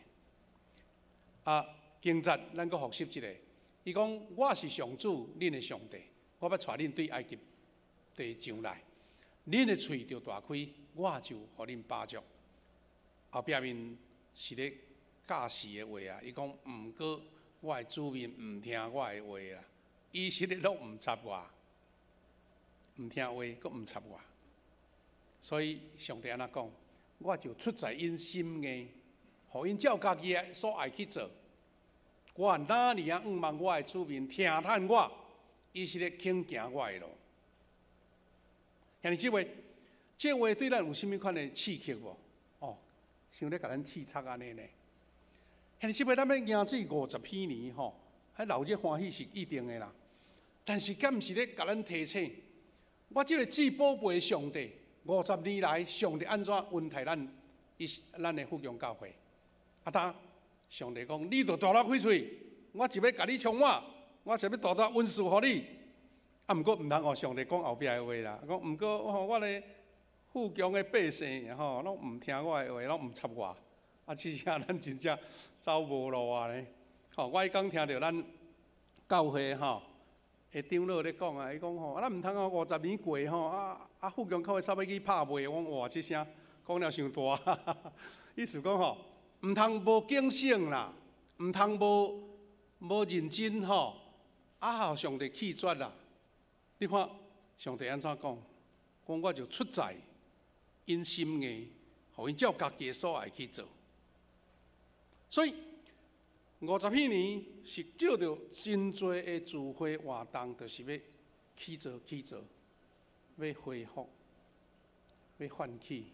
啊，經節咱閣復習一下，伊講我是上主，恁的上帝，我欲帶恁對埃及地上來，恁的喙著大開，我就予恁飽足。後壁面是咧教示的話啊，伊講毋過我的子民毋聽我的話啦，以色列攏毋插我，毋聽話，閣毋插我。所以上帝按呢講，我就出在𪜶心硬，予𪜶照家己的所愛去做。我哪爾仔向望我的子民聽趁我，以色列肯行我的路。兄弟姊妹，這話對咱有啥物款的刺激無？哦，像咧共咱刺插按呢呢。兄弟姊妹，咱欲迎這50禧年吼，彼老熱歡喜是一定的啦。但是敢毋是咧共咱提醒，我這个至寶貝的上帝，50年來，上帝按怎恩待咱？伊咱的富強教會。啊，當上帝講，你著大大開喙，我就欲共你充滿，我就欲大大恩賜予你。啊，毋過毋通予上帝講後壁的話啦。講毋過吼，我的富強的百姓吼，攏毋聽我的話，攏毋插我。啊，這下咱真正走無路啊呢。吼，我彼工聽著咱教會吼的長老咧講啊，伊講吼，啊，咱毋通哦，50年過吼，啊啊，富強教會煞欲去拍賣，我講哇，這聲講了傷大，意思講吼，毋通無警醒啦，毋通無認真吼，啊，予上帝棄絕啦。你看上帝按怎講？講我就出在𪜶心硬，予𪜶照家己的所愛去做。所以50禧年是借著真濟的聚會活動，就是欲起造起造，欲恢復，欲喚起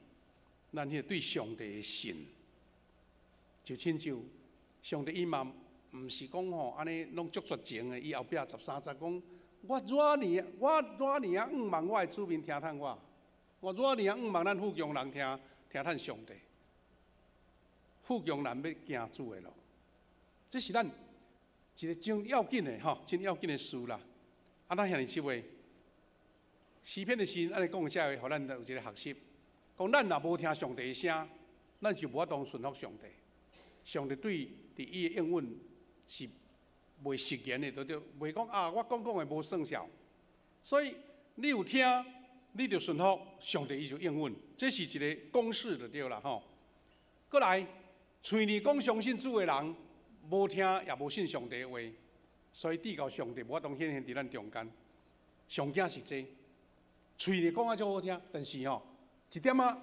咱彼个對上帝的信。就親像上帝伊嘛，毋是講吼按呢攏足絕情的，伊後壁13節講：我偌爾我偌爾仔向望我的子民聽趁我，我偌爾仔向望咱富強人聽聽趁上帝。富強人欲行主的路，這是咱一个真要緊的吼，真要緊的事啦。啊，咱兄弟姊妹，詩篇的詩人按呢講這話，予咱有一个學習。講咱若無聽上帝的聲，咱就無法度順服上帝。上帝對佇伊的應允是袂食言的，對對？袂講啊，我講講的無算數。所以你有聽，你就順服上帝，伊就應允。這是一个公式就對啦吼。閣來，喙裡講相信主的人，無聽也無信上帝的話，所以至到上帝無法度顯現佇咱中間。上驚是這，喙裡講啊足好聽，但是吼，一點仔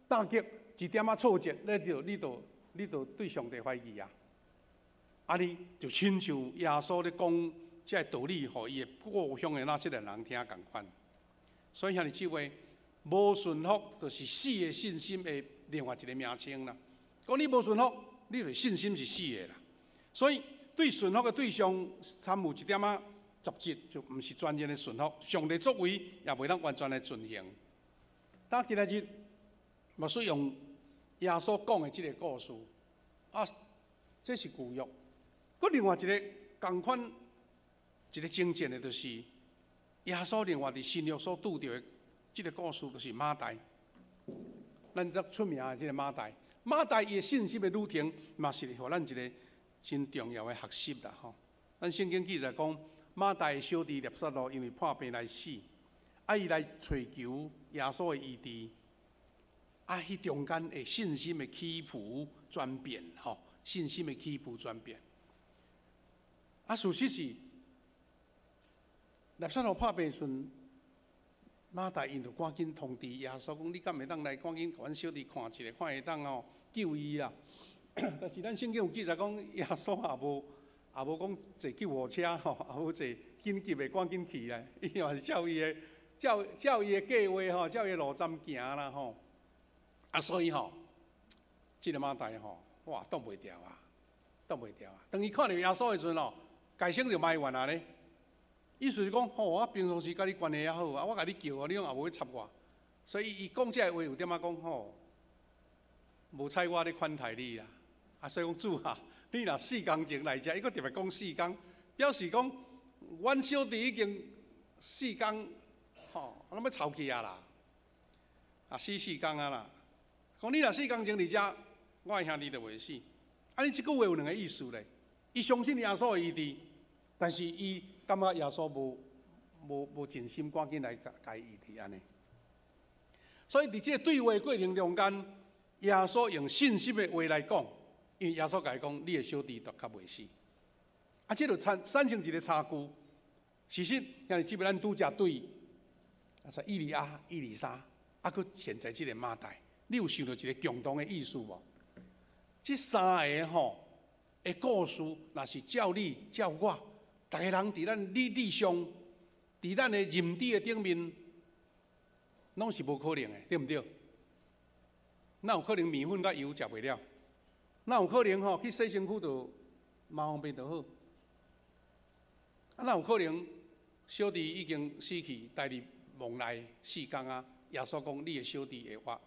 打擊，一點仔挫折，你就對上帝懷疑啊！啊，你就親像耶穌咧講這个道理，予伊的故鄉的拿撒勒人聽仝款。所以兄弟姊妹，無順服，就是死的信心的另外一个名稱啦。講你無順服，你就信心是死的啦。所以對順服的對象參有一點仔雜質，就毋是全然的順服。上帝作為也袂當完全的遵行。但今仔日牧師用耶穌講的這个故事，啊，這是舊約。閣另外一个仝款一个情節的，就是耶穌另外佇新約所拄著的這个故事，就是馬大。咱足出名的這个馬大，馬大伊的信心的旅程，嘛是予咱一个真重要的學習啦吼。咱聖經記載講，馬大的小弟納撒路因為破病來死，啊，伊來揣求耶穌的醫治，啊，彼中間的信心的起伏轉變吼，信心的起伏轉變。啊，事實是納撒路破病時陣，馬大𪜶就趕緊通知耶穌講：你敢會當來趕緊共阮小弟看一下，看會當吼救伊啦。但是咱聖經有記載講，耶穌也無講坐救護車吼，也無坐緊急的趕緊去啦。伊嘛是照伊的計劃吼，照伊的路針行啦吼。啊，所以吼，這个馬大吼，哇，擋袂牢啊，擋袂牢啊。當伊看著耶穌的時陣吼，共先就埋怨啊咧。意思是講，吼，我平常時佮你關係也好啊，我共你叫啊，你攏也無去插我。所以伊講這个話有點仔講吼，無彩我咧款待你啦。啊，所以講主啊，你若四工前來遮，伊閣特別講四工，表示講，阮小弟已經四工，吼，攏欲臭去啊啦，啊死四工啊啦。講你若四工前佇遮，我的兄弟就袂死。啊，你這句話有兩个意思咧。伊相信耶穌的醫治，但是伊感覺耶穌無盡心趕緊來共伊醫治按呢。所以佇這个對話過程中間，耶穌用信心的話來講，因為耶穌共伊講，你的小弟就較袂死。啊，這就產生一個差距。事實，兄弟姊妹，咱拄才對，啊，以利亞、以利沙，啊，閣現在這个馬大，你有想著一个共同的意思無？這三个吼的故事，若是照你照我，逐个人佇咱理智上，佇咱的認知的頂面，攏是無可能的，對毋對？哪有可能麵粉佮油食袂了？哪有可能吼去洗身軀就麻風病就好？啊，哪有可能小弟已經死去，待佇墓內四工啊？耶穌講你的小弟會活。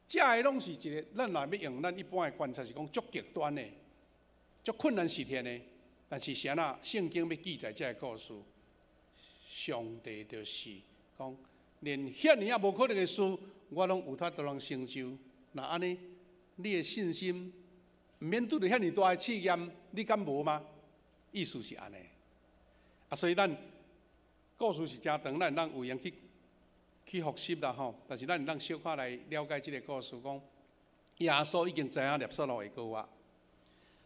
這个攏是一个，咱若欲用咱一般的觀察是講足極端的、足困難實現的。但是啥若聖經欲記載這个故事，上帝就是講，連遐爾仔無可能的事，我攏有法度通成就。若按呢，你的信心毋免拄著遐爾大的試驗，你敢無嗎？意思是按呢。啊，所以咱故事是誠長，咱會當有閒去複習啦吼。但是咱會當小可來了解這个故事，講耶穌已經知影納撒路會閣活。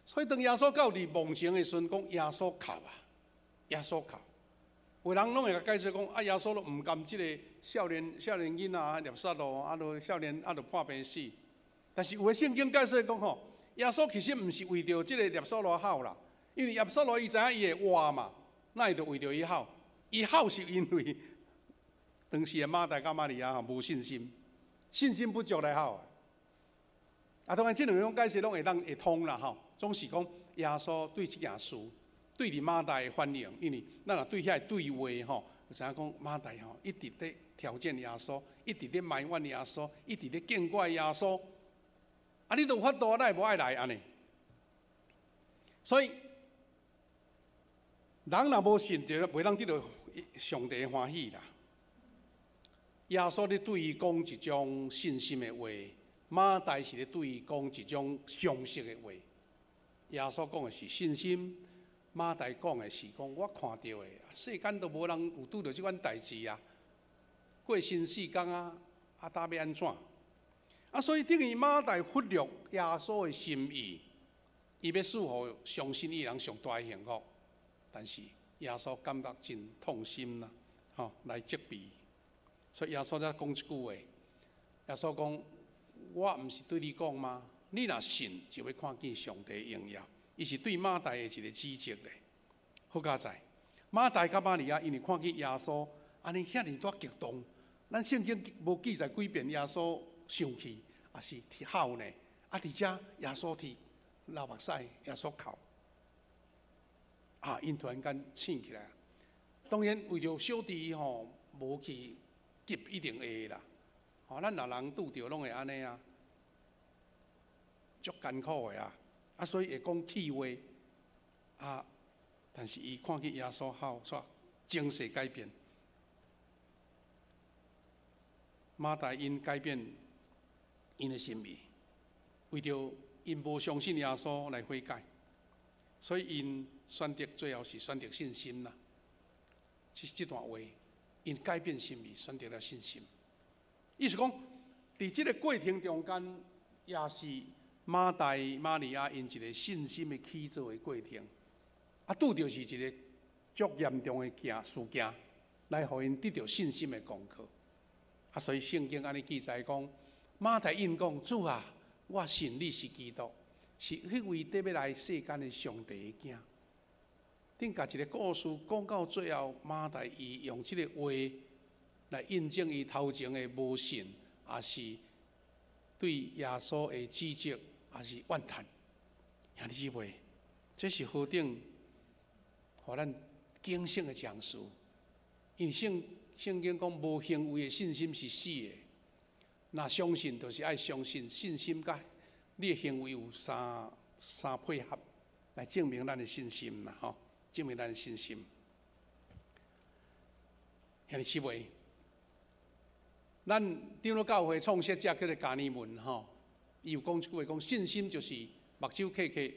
所以當耶穌到佇墓前的時陣，講耶穌哭啊，耶穌哭。有人攏會共解釋講，啊，耶穌攏毋甘這个少年囡仔納撒路，啊，著少年啊，著破病死。但是有的聖經解釋講吼，耶穌其實毋是為著這个納撒路哭啦，因為納撒路伊知影伊會活嘛，那伊就為著伊哭。伊哭是因為當時的馬大佮瑪利亞吼無信心，信心不足來哭。啊，當然這兩種解釋攏會當會通啦吼。總是講耶穌對這件事，對佇馬大的反應，因為咱若對遐个對話吼，就知影講馬大吼一直咧挑戰耶穌，一直咧埋怨耶穌，一直咧見怪耶穌。啊，你都有法度，哪會無愛來按呢？所以人若無信，就袂當得著上帝的歡喜啦。耶穌咧對伊講一種信心的話，馬大是咧對伊講一種常識的話。耶穌講的是信心，馬大講的是講我看著的，世間都無人有拄著這款代誌啊，過身四工啊，啊，焦欲按怎？啊，所以等於馬大忽略耶穌的心意，伊欲賜予相信伊人上大的幸福，但是耶穌感覺真痛心啦，吼，來責備。所以耶穌才講這句話。耶穌講：我毋是對你講嗎？你若信，就欲看見上帝榮耀。伊是對馬大的一個指責咧。好佳哉，馬大佮瑪利亞因為看見耶穌按呢遐爾大激動，咱聖經無記載幾遍耶穌生氣，抑是哭呢？啊，佇遮耶穌提流目屎，耶穌哭。啊！𪜶突然間醒起來，當然為著小弟吼無去急，一定會啦。吼，咱若人拄著攏會按呢啊，足艱苦的啊！啊，所以會講氣話啊，但是伊看見耶穌後，煞情勢改變。馬大𪜶改變𪜶的心意，為著𪜶無相信耶穌來悔改，所以𪜶選擇最後是選擇信心啦。這段話，𪜶改變心意，選擇了信心。意思講，佇這个過程中間，也是馬大、瑪利亞𪜶一个信心的起做的過程。啊，拄著是一个足嚴重的件事件，來予𪜶得著信心的功課。啊，所以聖經按呢記載講，馬大應講：主啊，我信你是基督，是彼位得欲來世間的上帝的囝。頂共一个故事講到最後，馬大伊用這个話來印證伊頭前的無信，抑是對耶穌的指責，抑是怨嘆。兄弟姊妹，這是何等予咱警醒的講事？因為聖經講無行為的信心是死的。若相信就是愛相信，信心佮你的行為有相配合，來證明咱的信心嘛吼，證明咱的信心。兄弟姊妹，咱長老教會創設者叫做加尼文吼，伊有講一句話，講信心就是目睭瞌瞌，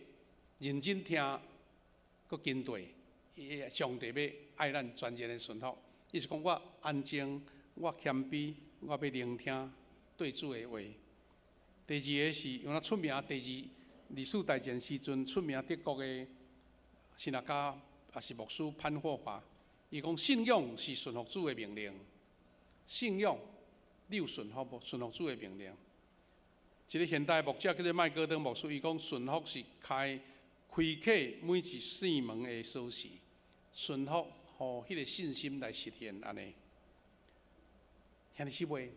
認真聽，閣跟隨，上帝欲愛咱全然的順服。意思講我安靜，我謙卑，我欲聆聽對主的話。第二个是用那出名，第二次大戰時陣出名德國的神學家，也是牧師潘霍華，伊講信仰是順服主的命令。信仰，你有順服無？順服主的命令。一个現代牧者叫做麥戈登牧師，伊講順服是開啟每一扇門的鎖匙，順服。予彼个信心來實現按呢。兄弟姊妹，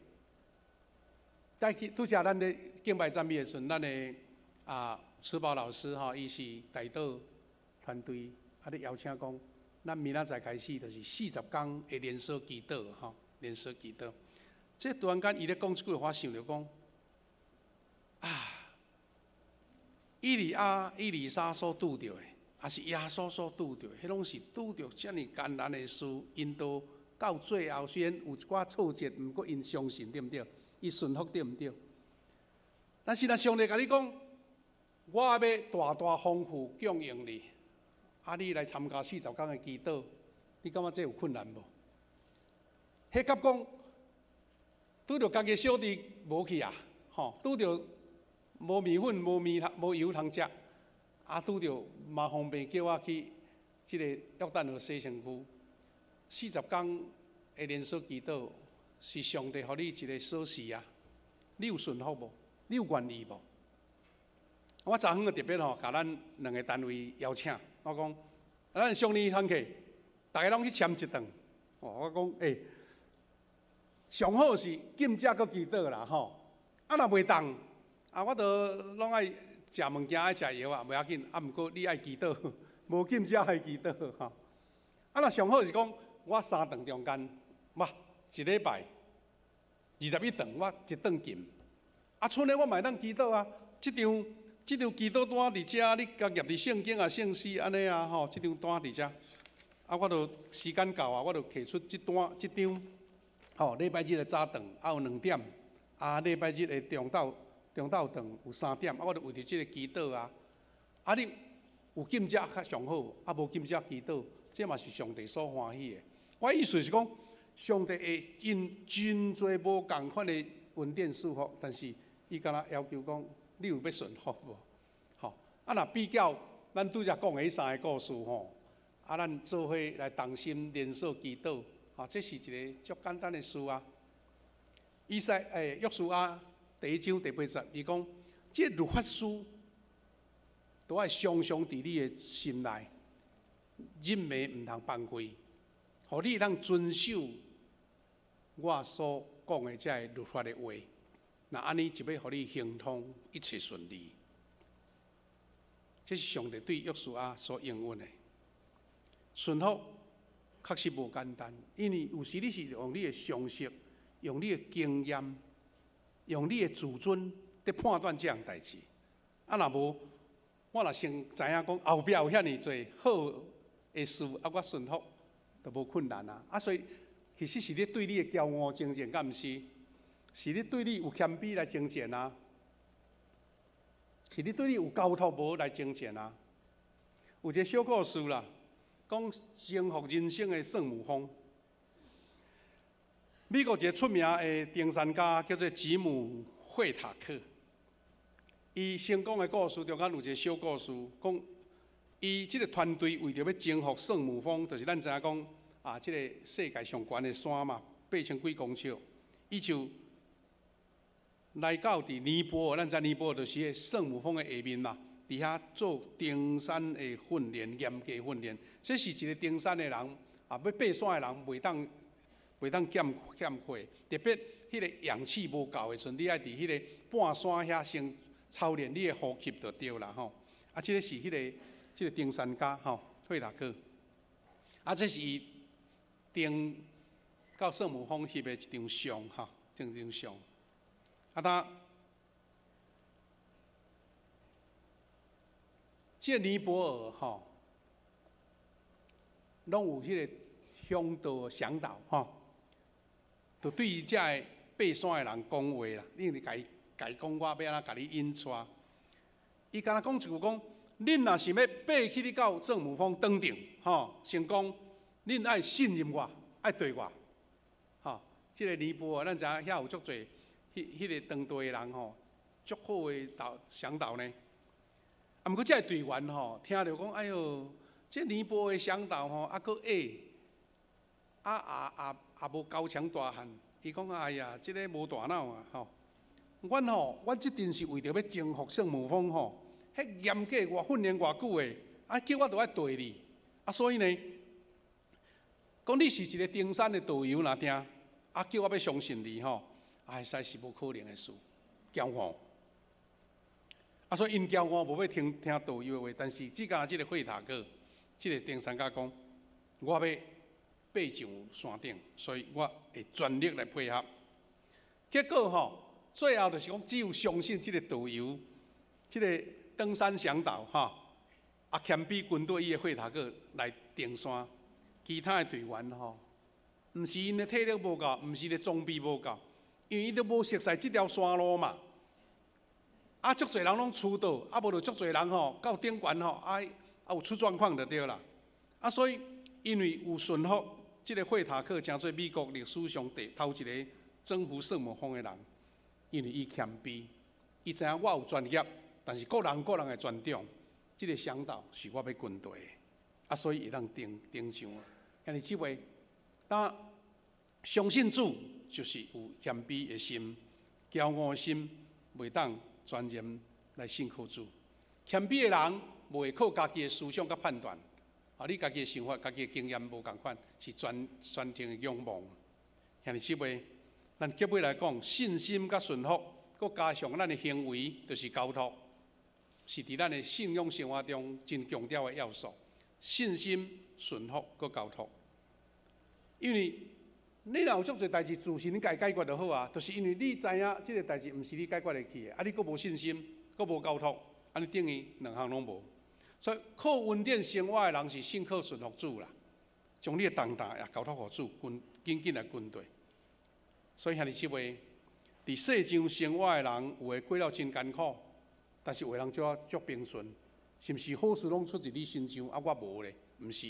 再去拄才咱咧敬拜讚美的時陣，咱的慈寶老師吼，伊是代禱團隊，啊咧邀請講，咱明仔載開始就是40工的連鎖祈禱吼，連鎖祈禱。這突然間伊咧講這句話，我想著講，啊，以利亞、以利沙所拄著的。抑是耶穌所拄著，彼攏是拄著遮爾艱難的事，𪜶都到最後雖然有一寡挫折，毋過𪜶相信對毋對？伊順服對毋對？但是若上帝共你講，我欲大大豐富供應你，啊，你來參加40工的祈禱，你感覺這有困難無？彼佮講拄著家己小弟無去啊，吼，拄著無麵粉、無麵無油通食。啊，拄著麻風病叫我去這个約旦河洗身軀，40工的連續祈禱是上帝予你一个鎖匙啊！你有順服無？你有願意無？我昨昏就特別吼，共咱兩個單位邀請，我講，咱上年團契，逐家攏去簽一頓。哦，我講，欸，上好是禁食閣祈禱啦，吼。啊，若袂當，啊，我都攏愛食物件，愛食藥啊，袂要緊。啊，毋過你愛祈禱，無禁食愛祈禱吼。啊，若上好是講，我三頓中間，哇，一禮拜21頓，我一頓禁。啊，賰呢我嘛會當祈禱啊。這張祈禱單佇遮，你共挹佇聖經啊、聖詩按呢啊吼，這張單佇遮。啊，我就時間到啊，我就提出這單這張，吼，禮拜日的早頓啊有2點，啊禮拜日的中晝頓有3點，啊我就為著這个祈禱啊。啊，你有禁食較上好，啊無禁食祈禱，這嘛是上帝所歡喜的。我意思是講，上帝會因真濟無仝款的恩典賜福，但是伊敢若要求講，你有欲順服無？吼，啊若比較咱拄才講的彼三个故事吼，啊咱做伙來同心連鎖祈禱，吼，這是一个足簡單的事啊。以賽約書亞第一章第八節，伊講：這律法書都愛常常佇你的心內，日暝毋通放開，予你會當遵守我所講的這个律法的話。若按呢就欲予你亨通，一切順利。這是上帝對約書亞所應允的。順服確實無簡單，因為有時你是用你的常識、用你的經驗、用你的自尊佇判斷這項代誌。啊，若無，我若先知影講後壁有遐爾濟好的事，啊，我順服就無困難啊。啊，所以其實是你對你的驕傲爭戰，敢毋是？是你對你有謙卑來爭戰啊？是你對你有交託無來爭戰啊？有一個小故事啦，講征服人生的聖母峰。美國一個出名的登山家叫做吉姆·惠塔克。伊成功的故事中間有一個小故事，講伊這個團隊為著欲征服聖母峰，就是咱知影講啊，這個世界上懸的山嘛，8000幾公尺，伊就來到佇尼泊爾，咱知尼泊爾就是彼個聖母峰的下面嘛，佇遐做登山的訓練，嚴格訓練。這是一個登山的人啊，欲爬山的人袂當欠缺，特別彼個氧氣無夠的時陣，你愛佇彼個半山遐先操練你的呼吸就對啦吼。啊，這個是這個登山家吼，惠塔克。啊，這是伊登到聖母峰翕的一張相吼，這張相。啊，他這尼泊爾吼，攏有彼個向導嚮導吼，就對遮个爬山的人講話啦，你共伊共伊講，我欲按怎共你引帶。伊敢若講一句講，恁若是欲爬去你到聖母峰登頂吼成功，恁愛信任我，愛綴我，吼。這個尼泊爾，咱知影遐有足濟。彼個當地的人吼，足好的導嚮導呢。啊，毋過這个隊員吼，聽著講，哎喲，這尼泊爾的嚮導吼，啊，閣矮，啊，也也也無高強大漢。伊講，哎呀，這个無大腦啊，吼。阮吼，阮這陣是為著欲征服聖母峰吼，彼嚴格偌訓練偌久的，啊，叫我著愛綴你。啊，所以呢，講你是一個登山的導遊若定，啊，叫我欲相信你吼。啊，實在是無可能的事，驕傲。啊，所以𪜶驕傲無欲聽聽導遊的話，但是只敢這個惠塔克，這個登山家講，我欲爬上山頂，所以我會全力來配合。結果吼，最後就是講，只有相信這個導遊，這個登山嚮導吼，啊，謙卑跟隨伊的惠塔克來登山，其他的隊員吼，毋是𪜶的體力無夠，毋是𪜶的裝備無夠。因為伊都無熟似這條山路嘛，啊，足濟人攏出倒，啊，無就足濟人吼到頂懸吼，啊，啊有出狀況就對啦。啊，所以因為有順服，這個惠塔克成做美國歷史上第頭一個征服聖母峰的人，因為伊謙卑，伊知影我有專業，但是各人各人的專長，這個嚮導是我欲跟隨的，啊，所以會當登登上。兄弟姊妹，當相信主。就是有謙卑的心，驕傲的心袂當全然來信靠主。謙卑的人袂會靠家己的思想佮判斷，啊，你家己的想法、家己的經驗無仝款，是全全程的仰望。兄弟姊妹，咱結尾來講，信心佮順服，閣加上咱的行為，就是交託，是佇咱的信仰生活中真強調的要素。信心、順服閣交託，因為。你若有足濟代誌自身你家己解決就好啊，就是因為你知影這個代誌毋是你解決會去的，啊，你閣無信心，閣無交託，按呢等於兩項攏無。所以靠恩典生活的人是信靠順服主啦，將你的重擔也交託予主，跟緊緊來跟隨。所以兄弟姊妹，佇世上生活的人，有的過了真艱苦，但是有的人就足平順，是毋是好事攏出佇你身上，啊，我無咧？毋是，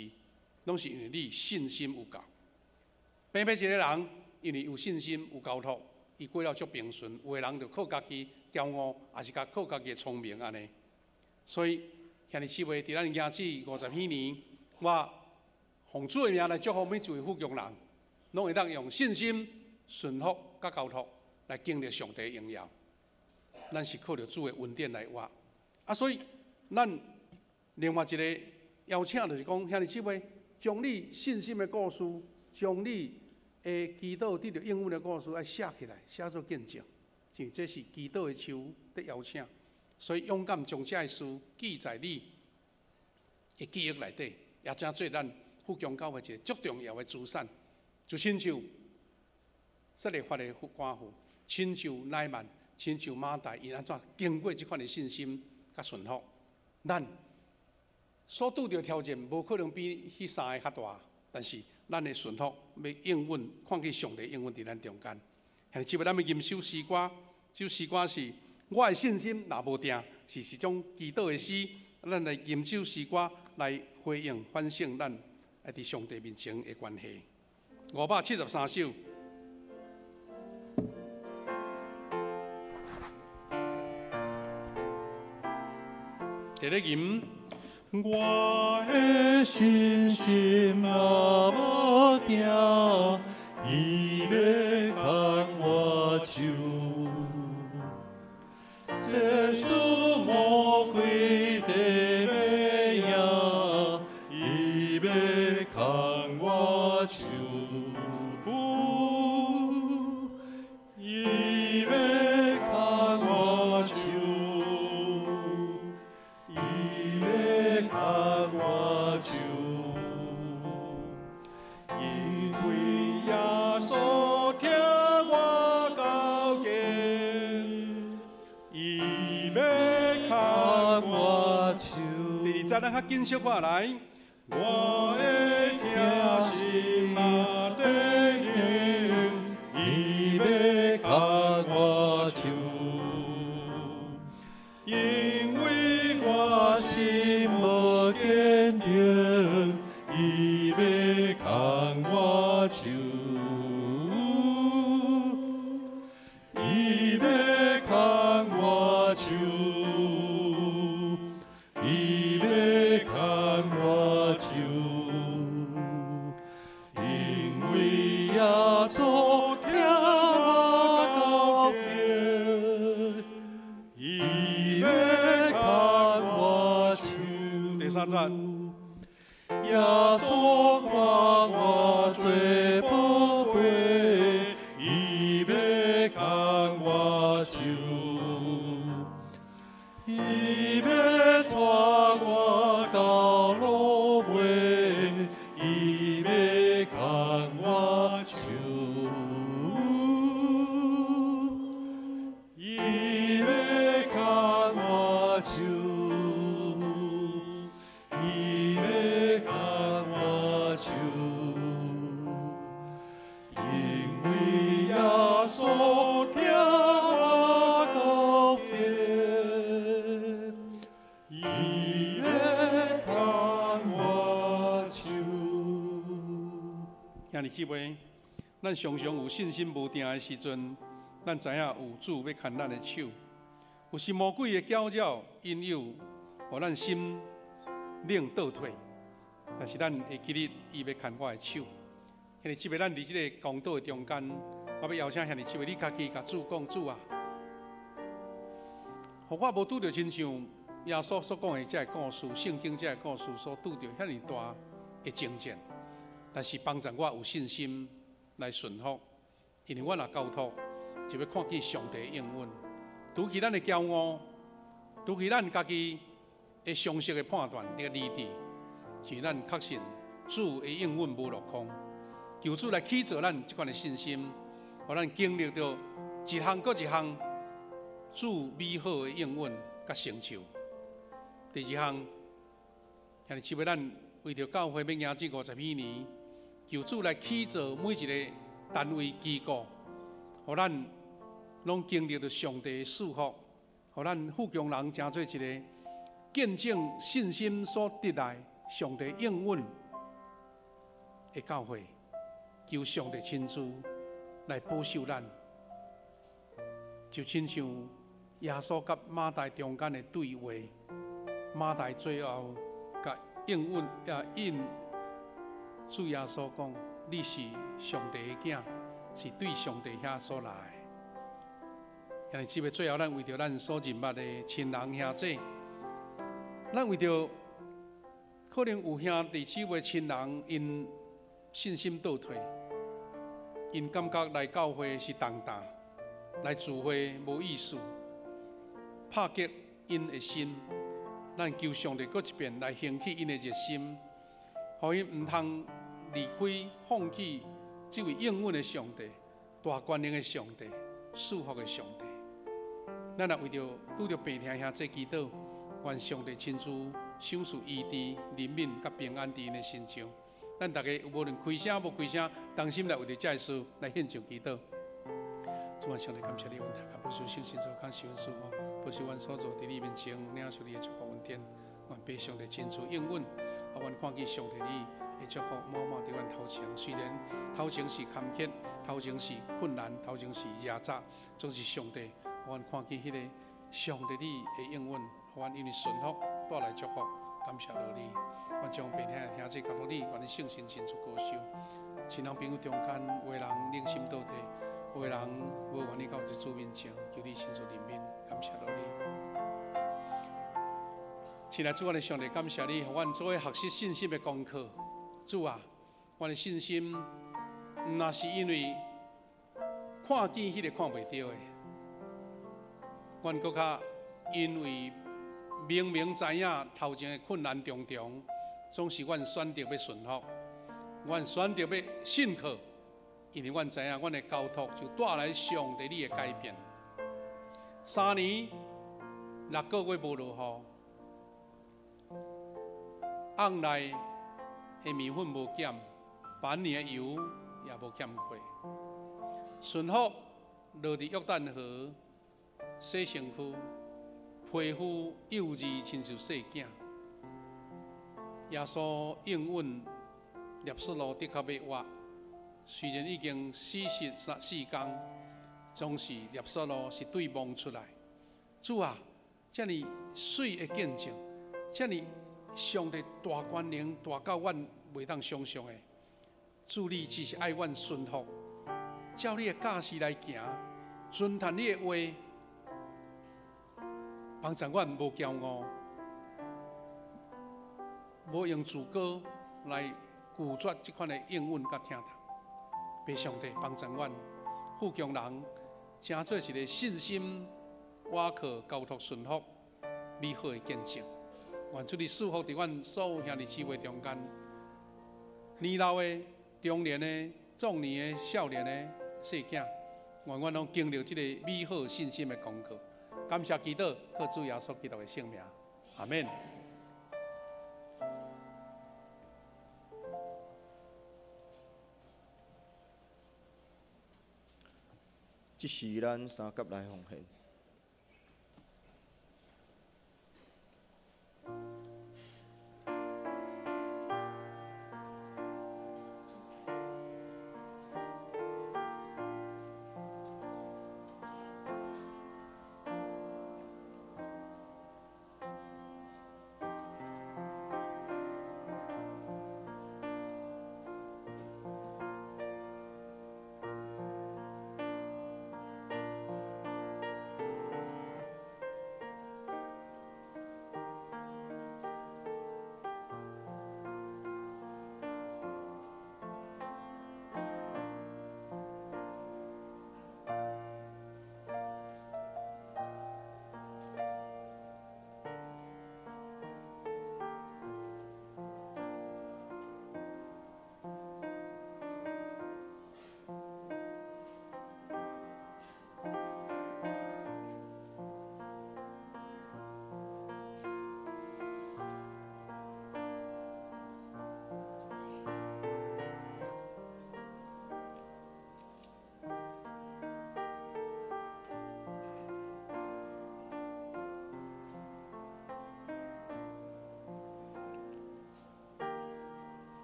攏是因為你信心有夠。平平一個人，因為有信心、有交託，伊過了足平順。有的人就靠家己驕傲，抑是共靠家己的聰明按呢。所以，兄弟姊妹，佇咱行這50幾年，我奉主的名來祝福每一位富強人，攏會當用信心、順服佮交託來經歷上帝的榮耀。咱是靠著主的恩典來活。啊，所以咱另外一個邀請就是講，兄弟姊妹，將你信心的故事，將你的祈禱得著應允的故事，愛寫起來，寫做見證。因為這是祈禱的樹佇邀請。所以勇敢將這个事記在你的記憶內底，也成做咱富強教會一個足重要的資產。就親像撒勒法的寡婦，親像乃縵，親像馬大，𪜶按怎經過這款的信心佮順服，咱所拄著挑戰無可能比彼三个較大，但是咱的順服欲應允，看見上帝應允佇咱中間。兄弟姊妹，咱欲吟首詩歌，這首詩歌是我的信心若無定，是一種祈禱的詩。咱來吟這首詩歌來回應反省咱佇上帝面前的關係。573首。佇咧吟。我的信心若無定，伊欲牽我手。世事魔鬼地欲贏，伊欲牽我手。伊欲牽我手，伊欲牽我手，因為耶穌疼我到極，伊欲牽我手。第二節，咱較緊小可來。我的疼心若得硬，伊欲牽我手，因為我心無堅定，伊欲牽我手，伊欲牽我手，伊欲牽我手，因為耶穌疼我到極，伊欲牽我手。第三節，耶穌看我做寶貝，伊欲牽我手，伊欲帶我到路尾，伊欲牽我手，伊欲牽我手，伊欲牽我手，因為耶穌疼我到極，伊欲牽我手。兄弟姊妹，咱常常有信心無定的時陣，咱知影有主欲牽咱的手。有時魔鬼的攪擾引誘，予咱心靈倒退，但是咱會記得伊欲牽我的手。兄弟姊妹，咱佇這个公道的中間，我欲邀請兄弟姊妹，你家己共主講：主啊，予我無拄著親像耶穌所講的這个故事，聖經這个故事所拄著遐爾大的爭戰，但是幫助我有信心來順服，因為我若交託，就欲看見上帝的應允。除去咱的驕傲，除去咱家己的常識的判斷，那个理智，是咱確信主的應允無落空。求主來起造咱這款的信心，予咱經歷著一項閣一項主美好的應允佮成就。第二項，兄弟姊妹，咱為著教會欲迎這50禧年，求主來起造每一个單位機構，予咱攏經歷著上帝的祝福，予咱富強人成做一个見證信心所得來上帝應允的教會。求上帝親自來保守咱，就親像耶穌佮馬大中間的對話，馬大最後共應允也應主耶穌講：你是上帝的囝，是對上帝遐所來的。兄弟姊妹，最後咱為著咱所認捌的親人兄弟，咱為著可能有兄弟姊妹親人𪜶信心倒退，𪜶感覺來教會是重擔，來聚會無意思，拍擊 𪜶的心。咱求上帝閣一遍來興起𪜶的熱心，予𪜶毋通離開、放棄這位應允的上帝、大權能的上帝、賜福的上帝。咱若為著拄著病疼兄弟祈禱，願上帝親自賞賜醫治、憐憫佮平安佇𪜶的身上。咱逐家無論開聲無開聲，同心來為著這个事來獻上祈禱。主啊，上帝感謝你，阮大家保守聖心做工，受阮祝福，保守阮所做佇你面前領受你的祝福恩典。願父上帝親自應允，予阮看見上帝你的祝福滿滿佇阮頭前。雖然頭前是坎坷，頭前是困難，頭前是壓榨，總是上帝，予阮看見彼个上帝你的應允，予阮因為順服帶來祝福，感謝著你。願將病疼的兄弟交託你，願你聖神親自膏受。親人朋友中間，有的人靈心倒退，有的人無願意到這主面前，求你親自憐憫，感謝著你。親愛主，阮的上帝，感謝你，予阮做伙學習信心的功課。主啊，阮的信心，毋若是因為看見彼個看袂著的，阮閣較因為明明知影頭前的困難重重，總是阮選擇欲順服，阮選擇欲信靠，因為阮知影阮的交託就帶來上帝你的改變。3年6個月無落雨，甕內的麵粉無減，粃裡的油也無減過。順服落佇約旦河洗身軀，皮膚幼稚親像細囝。耶穌應允拉撒路的確欲活，雖然已經死屍三四工，總是拉撒路是對望出來。主啊，遮爾媠的見證，遮爾上帝大權能大到阮袂當想像的。主你只是愛阮順服，照你的教示來行，遵行你的話，幫助阮無驕傲，無用自高來拒絕這款的應允佮聽從。父上帝幫助阮富強人，成做一個信心、倚靠、交託、順服美好的見證。願主你賜福佇阮所有兄弟姊妹中間，年老的、中年的、壯年的、少年的、細囝，願阮攏經歷這個美好信心的功課。感謝祈禱，靠主耶穌基督的聖名，阿們。這是咱三甲來奉獻。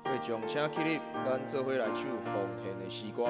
會眾請起立，咱做伙來唱奉獻的詩歌。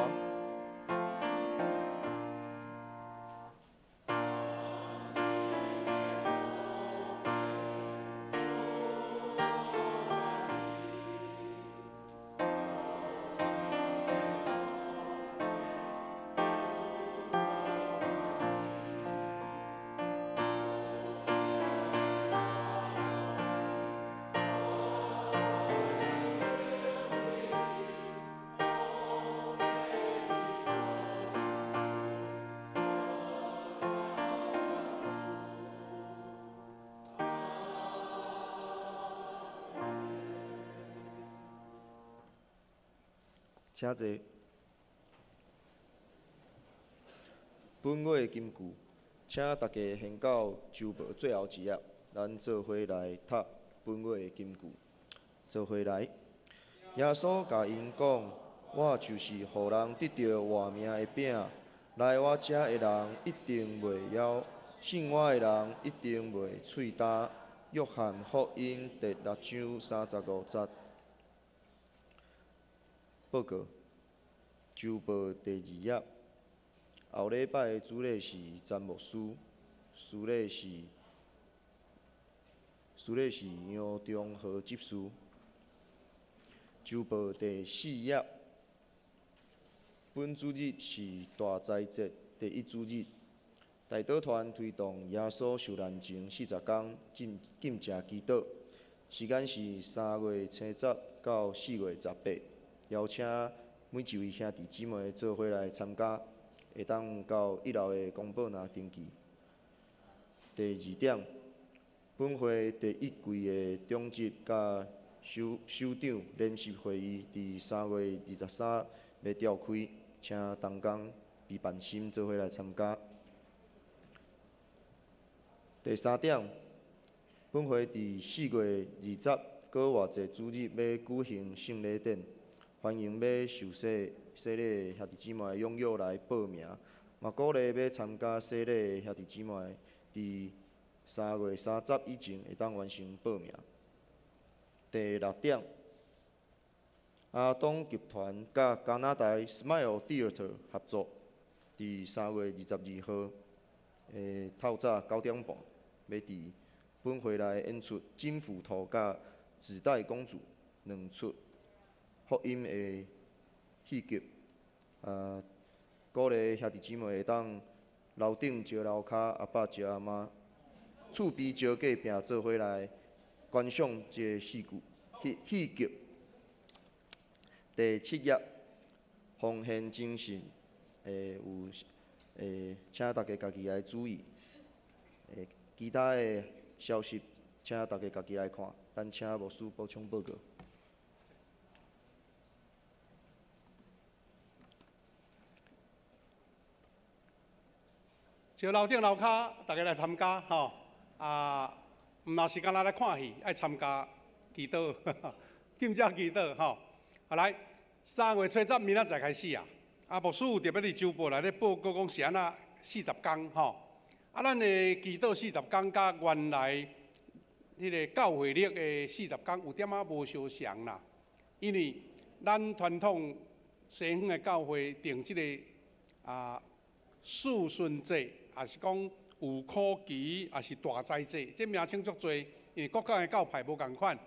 請坐。本月的金句，請大家掀到周報最後一頁，咱做伙來讀本月的金句。做伙來，耶穌共𪜶講：我就是予人得著活命的餅，來我遮的人一定袂枵，信我的人一定袂喙焦。約翰福音第六章35節。報告，周報第二頁。後禮拜的主禮是詹牧師，司禮是司禮是楊中和執事。周報第四頁。本主日是大齋節第一主日。代禱團推動耶穌受難前40工禁禁食祈禱，時間是3月初10到4月18，邀請每一位兄弟姊妹做伙來參加，會當到一樓的公布欄登記。第二點，本會第一季的長執佮首首長聯席會議佇3月23欲召開，請同工備辦心做伙來參加。第三點，本會佇4月20閣活節主日欲舉行聖禮典，歡迎欲受洗洗禮的兄弟姊妹踴躍來報名，嘛鼓勵欲參加洗禮的兄弟姊妹，佇3月30以前會當完成報名。第六點，阿東集團佮加拿大 Smile Theatre 合作，佇3月22號的透早9點半，欲佇本會來演出《金斧頭》佮《紙袋公主》兩齣福音的戲劇。鼓勵兄弟姊妹會當樓頂招樓跤，阿爸招阿媽，厝邊招隔壁做伙來觀賞這个戲劇戲戲劇。第七頁，奉獻精神，有請大家家己來注意。其他的消息，請大家家己來看。咱請牧師補充報告。招樓頂樓跤，大家來參加吼。啊，毋若是干焦來看戲，愛參加祈禱，禁食祈禱吼。啊來，3月初10明仔載開始啊。啊，牧師有特別佇周報內底報告講是按怎四十工吼。啊，咱的祈禱四十工佮原來彼个教會曆的四十工有點仔無相仝啦。因為咱傳統西方的教會定這个四旬節，也是講有苦期，也是大齋節，這名稱足濟，因為各家的教派無仝款。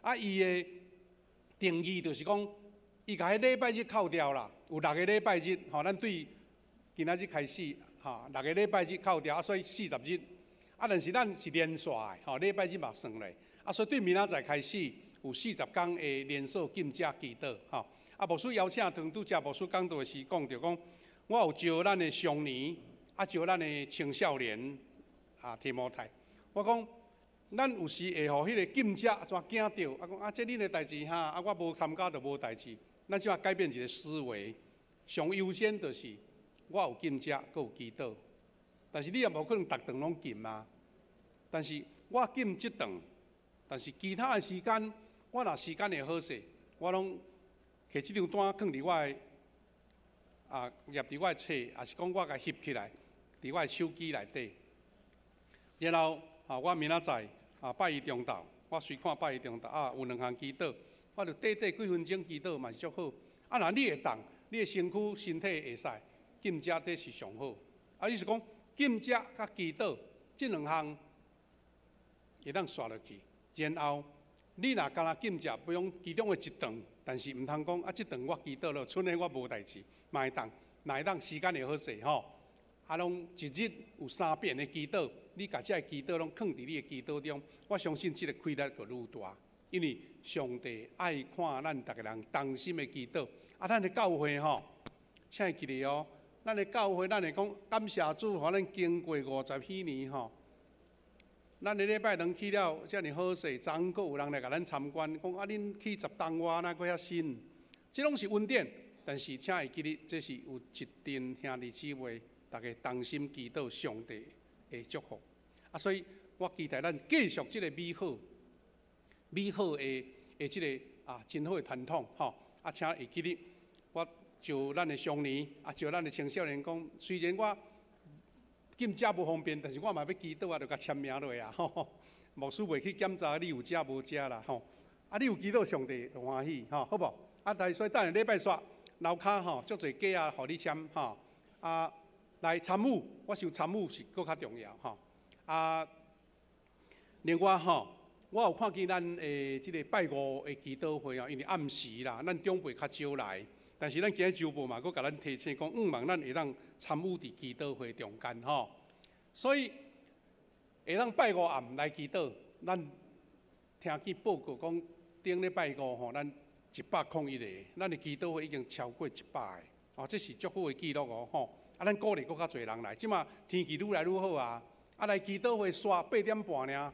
啊，伊的定義就是講，伊共彼禮拜日扣掉啦，有六个禮拜日，吼，咱對今仔日開始，吼，六个禮拜日扣掉，啊，所以四十日。啊，但是咱是連續的，吼，禮拜日嘛算咧。啊，所以對明仔載開始有四十工的連續禁食祈禱，吼。啊，牧師邀請唐拄才牧師講道時講著講，我有招咱的少年，啊，招咱的青少年，啊，提摩太。我講，咱有時會予彼个禁食怎驚著，啊，講啊，這恁的代誌哈，啊，我無參加就無代誌。咱這擺改變一个思維，上優先就是我有禁食，閣有祈禱。但是你也無可能逐頓攏禁啊。但是我禁這頓，但是其他的時間，我若時間會好勢，我攏摕這張單囥佇我的挹佇我的冊，抑是講我共翕起來，佇我的手機內底。然後啊，我明仔載拜一中晝，我隨看拜一中晝啊，有兩項祈禱，我就短短幾分鐘祈禱嘛是足好。啊，若你會當，你的身軀身體會使禁食，這是上好。啊，意思講禁食佮祈禱這兩項會當煞落去。然後你若干焦禁食，不用其中的一頓，但是毋通講啊，這頓我祈禱了，賰的我無代誌，嘛會當，若會當時間會好勢吼。啊，攏一日有三遍的祈禱，你共這个祈禱攏囥佇你的祈禱中，我相信這个氣力就愈大，因為上帝愛看咱逐个人同心的祈禱。啊，咱的教會吼，請會記得哦，咱的教會，咱會講感謝主，予咱經過50幾年吼。咱的禮拜堂起了遮爾好勢，昨昏閣有人來共咱參觀，講啊，恁起十棟外，哪閣遐新？這攏是恩典。但是請會記得，這是有一陣兄弟姊妹，大家同心祈禱上帝的祝福。啊，所以我期待咱繼續這个美好、美好的這个啊，真好的傳統吼。啊，請會記得，我招咱的少年，啊，招咱的青少年講，雖然我禁食無方便，但是我嘛欲祈禱啊，就共簽名落啊。吼，牧師袂去檢查你有食無食啦，吼。啊，你有祈禱，上帝就歡喜，吼，好無？啊，但是所以等下禮拜煞樓跤吼，足濟格仔予你簽吼。啊，來參與，我想參與是閣較重要吼。啊，另外吼，我有看見咱的這个拜五的祈禱會哦，因為暗時啦，咱長輩較少來，但是咱今日週報嘛，閣共咱提醒講，向望咱會當參與佇祈禱會中間吼。所以會當拜五暗來祈禱，咱聽見報告講，頂禮拜五吼，咱101個，咱的祈禱會已經超過100個，哦，這是足好的記錄哦，吼。啊，咱鼓勵閣較濟人來，這馬天氣愈來愈好啊，啊來祈禱會煞8點半爾，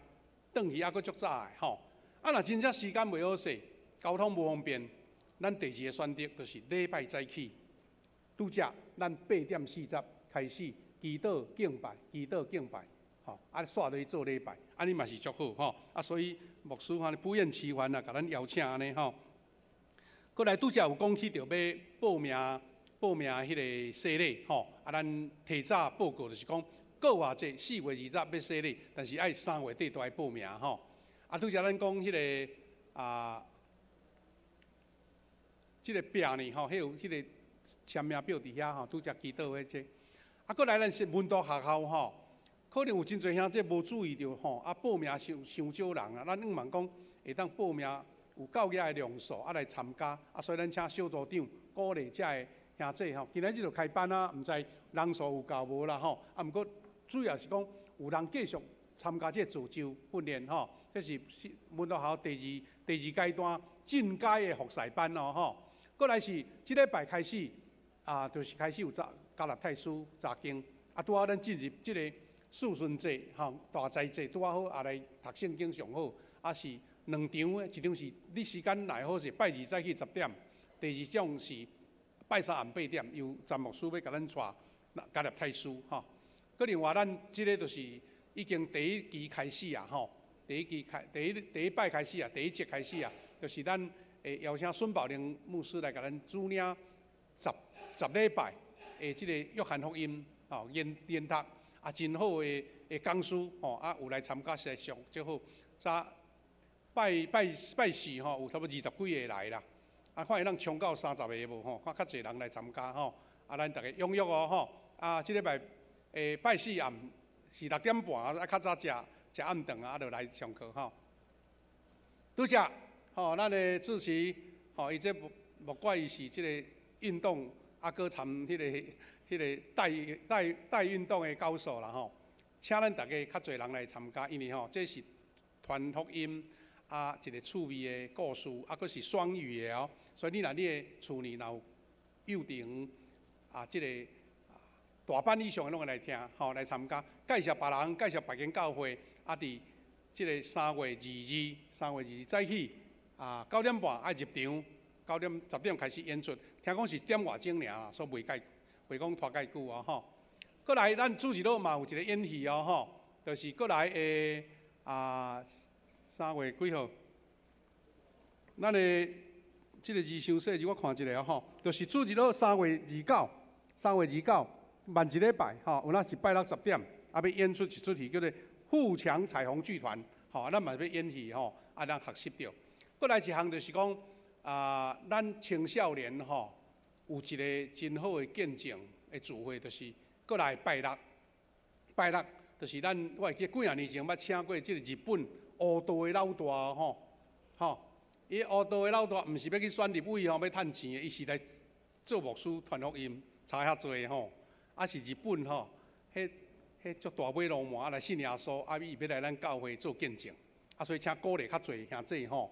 轉去猶閣足早的吼。啊，若真正時間袂好勢，交通無方便，咱第二个選擇就是禮拜早起，拄則咱8點40開始祈禱敬拜，祈禱敬拜，吼，啊煞落去做禮拜，按呢嘛是足好吼。啊，所以牧師按呢不厭其煩啊，共咱邀請按呢吼。閣來拄則有講起著欲報名，報名彼个洗禮吼，啊，咱提早報告就是講，過偌濟4月20欲洗禮，但是愛3月底都愛報名吼。啊，拄則咱講彼个啊，這个壁呢吼，彼有彼个簽名表佇遐吼，拄則祈禱彼這。啊，閣來咱是門徒學校吼，可能有真濟兄弟無注意著吼，啊，報名傷傷少人啊，咱向望講會當報名有夠額的量數啊來參加，啊，所以咱請小組長鼓勵遮个兄弟吼，今仔日就開班啊，毋知人數有夠無啦吼，啊，毋過主要是講有人繼續參加這個造就訓練吼，這是門徒學校第二階段進階的服侍班哦吼。閣來是這禮拜開始啊，就是開始有查加勒泰書查經，啊，拄好咱進入這个四旬節吼，大齋節拄好也來讀聖經上好，啊是兩場的，一場是你時間來好勢拜二早起10點，第二種是拜三暗8點，由詹牧師欲共咱帶加勒泰書吼。閣另外咱這个就是已經第一期開始啊吼，第一期開第一第一擺開始啊，第一節開始啊，就是咱會邀請孫寶玲牧師來共咱主領十禮拜的這个約翰福音吼研研讀啊，真好的的講師吼啊，有來參加實在上足好。早拜拜拜四吼，有差不多二十幾个來啦，啊，看會當衝到30个無吼，看較濟人來參加吼，啊，咱逐家踴躍哦吼，啊，這禮拜拜四暗是6點半，啊，較早食食暗頓啊，就來上課吼。拄則吼，咱的主席吼，伊這莫怪伊是這个運動，啊，閣參彼个帶帶帶運動的高手啦吼，請咱逐家較濟人來參加，因為吼，這是傳福音啊，一个趣味的故事，啊，閣是雙語的哦，所以你若你的厝裡若有幼童啊，這个大班以上的攏會來聽，吼，來參加，介紹別人，介紹別間教會，啊，佇這个3月22，3月22早起啊，9點半愛入場，9點10點開始演出，聽講是點外鐘爾啦，所以袂講拖介久哦，吼。閣來，咱主日嘛有一个演戲哦，吼，就是閣來的啊，三月幾號？咱的這个字傷細字，我看一下吼，就是主日3月29，3月29，慢一禮拜吼，有那是拜六十點，啊，欲演出一齣戲叫做《富強彩虹劇團》，吼，咱嘛欲演戲吼，啊，咱學習著。閣來一項就是講啊，咱青少年吼有一个真好的見證的聚會，就是閣來拜六，拜六就是咱我會記幾若年前捌請過這个日本烏道的老大吼，吼，伊烏道的老大毋是欲去選立委吼，欲趁錢的，伊是來做牧師傳福音，差遐濟吼。啊是日本吼，彼彼足大尾鱸鰻啊來信耶穌，啊伊欲來咱教會做見證，啊所以請鼓勵較濟兄弟吼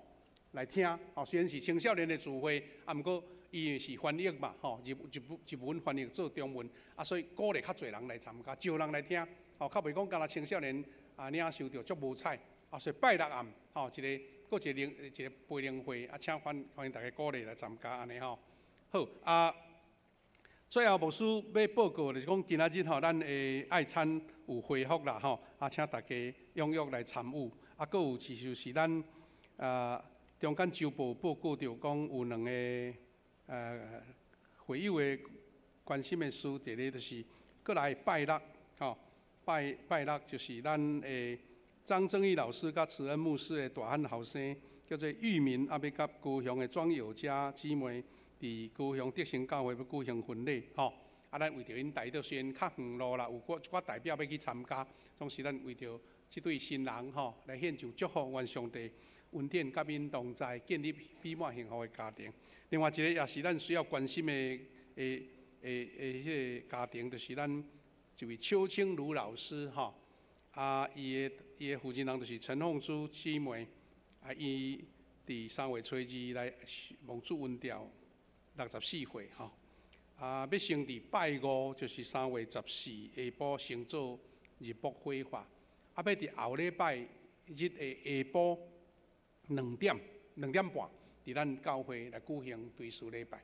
來聽，吼雖然是青少年的聚會，啊毋過伊是翻譯嘛，吼日日日文翻譯做中文，啊所以鼓勵較濟人來參加，招人來聽，吼較袂講干焦青少年啊領受著足無彩，啊所以拜六暗吼一个閣一个靈一个培靈會，啊請歡歡迎大家鼓勵來參加按呢吼。好啊，最後牧師欲報告就是講，今仔日吼，咱的愛餐有恢復啦吼，啊，請大家踴躍來參與。啊，閣有就是咱啊中間週報報告著講有兩個會友的關心的事，一个就是閣來拜六吼，拜拜六就是咱的張正義老師佮慈恩牧師的大漢後生，叫做玉民，啊，欲佮高雄的莊友嘉姊妹，佇高雄德成教會欲舉行婚禮吼。啊，咱為著𪜶代禱，雖然較遠路啦，有一寡代表欲去參加，總是咱為著這對新人吼來獻上祝福，願上帝恩典佮𪜶同在，建立美滿幸福的家庭。另外一個也是咱需要關心的的的的彼个家庭，就是咱一位邱清如老師吼。啊，伊的負責人就是陳鳳珠姊妹，啊，伊佇3月初2來蒙主恩召，64歲吼。啊，欲先佇拜五，就是3月14下晡先做入墓火化，啊，欲佇後禮拜日的下晡2點2點半，佇咱教會來舉行追思禮拜。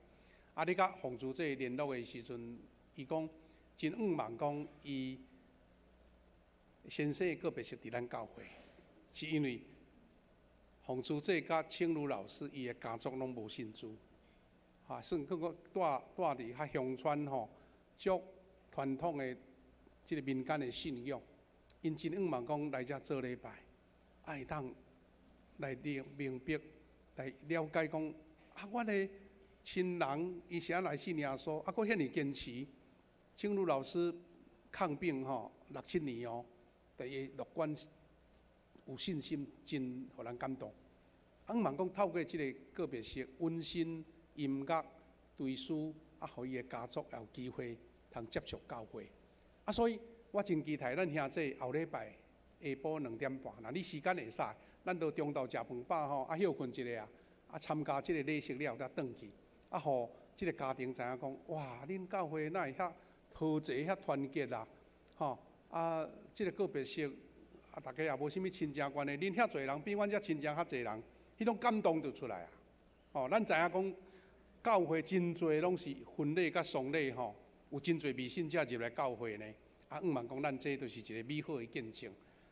啊，你佮鳳珠姐聯絡的時陣，伊講真向望講伊先生告別式佇咱教會，是因為鳳珠姐佮清如老師伊的家族攏無信主，哈，算閣閣蹛蹛佇較鄉村吼，足傳統的這個民間的信仰，𪜶真向望講來遮做禮拜，啊會當來明明白來了解講，啊，阮的親人伊是按怎來信耶穌，啊，閣遐爾堅持。清如老師抗病吼六七年哦，但伊樂觀有信心，真予人感動。啊，向望講透過這个告別式溫馨音樂追思，啊，予伊的家族也有機會通接觸教會。啊，所以我真期待咱兄弟後禮拜下晡2點半，若你時間會使，咱就中晝食飯飽吼，啊歇睏一下啊，啊參加這个禮式了後才轉去，啊，予這个家庭知影講，哇，恁教會哪會遐和諧遐團結啊，吼，啊，這个告別式啊，大家也無啥物親情關係，恁遐濟人比阮遮親情較濟人，彼種感動就出來啊。吼，咱知影講教會真濟攏是婚禮佮喪禮吼，有真濟未信者入來教會呢。啊，向望講咱這就是一個美好的見證。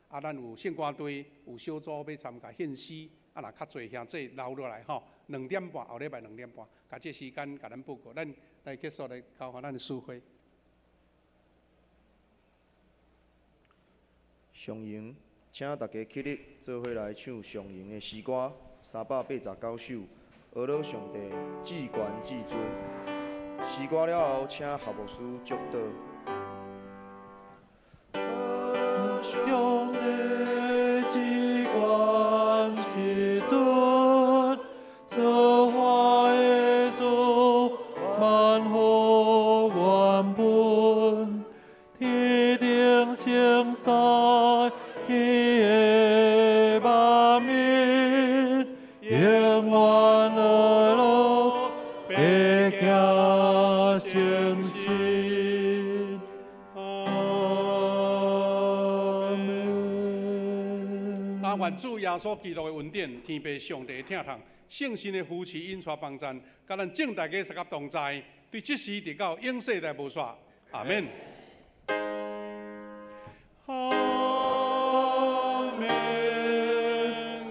啊，咱有聖歌隊，有小組欲參加獻詩，啊，若較濟兄弟留落來吼，兩點半，後禮拜兩點半，共這時間共咱報告，咱來結束來交予咱的司會。上榮，請大家起立，做伙來唱上榮的詩歌389首，阿樂上帝至懸至尊。詩歌了後，請何牧師祝禱。上帝至懸至尊，造化的主，萬福原本，天頂聖使，伊的萬民，永遠阿樂，白行誠實。阿門。但願主耶穌基督的恩典、天父上帝的疼痛、聖神的扶持、引帶幫贊，佮咱眾大家相佮同在，對這時直到永世代無煞。阿們。阿們，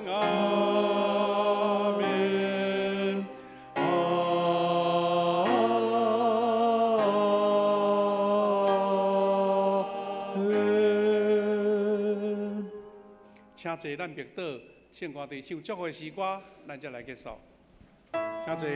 阿們，阿們。請坐，咱默禱，聖歌隊唱祝福的詩歌，咱才來結束。請坐。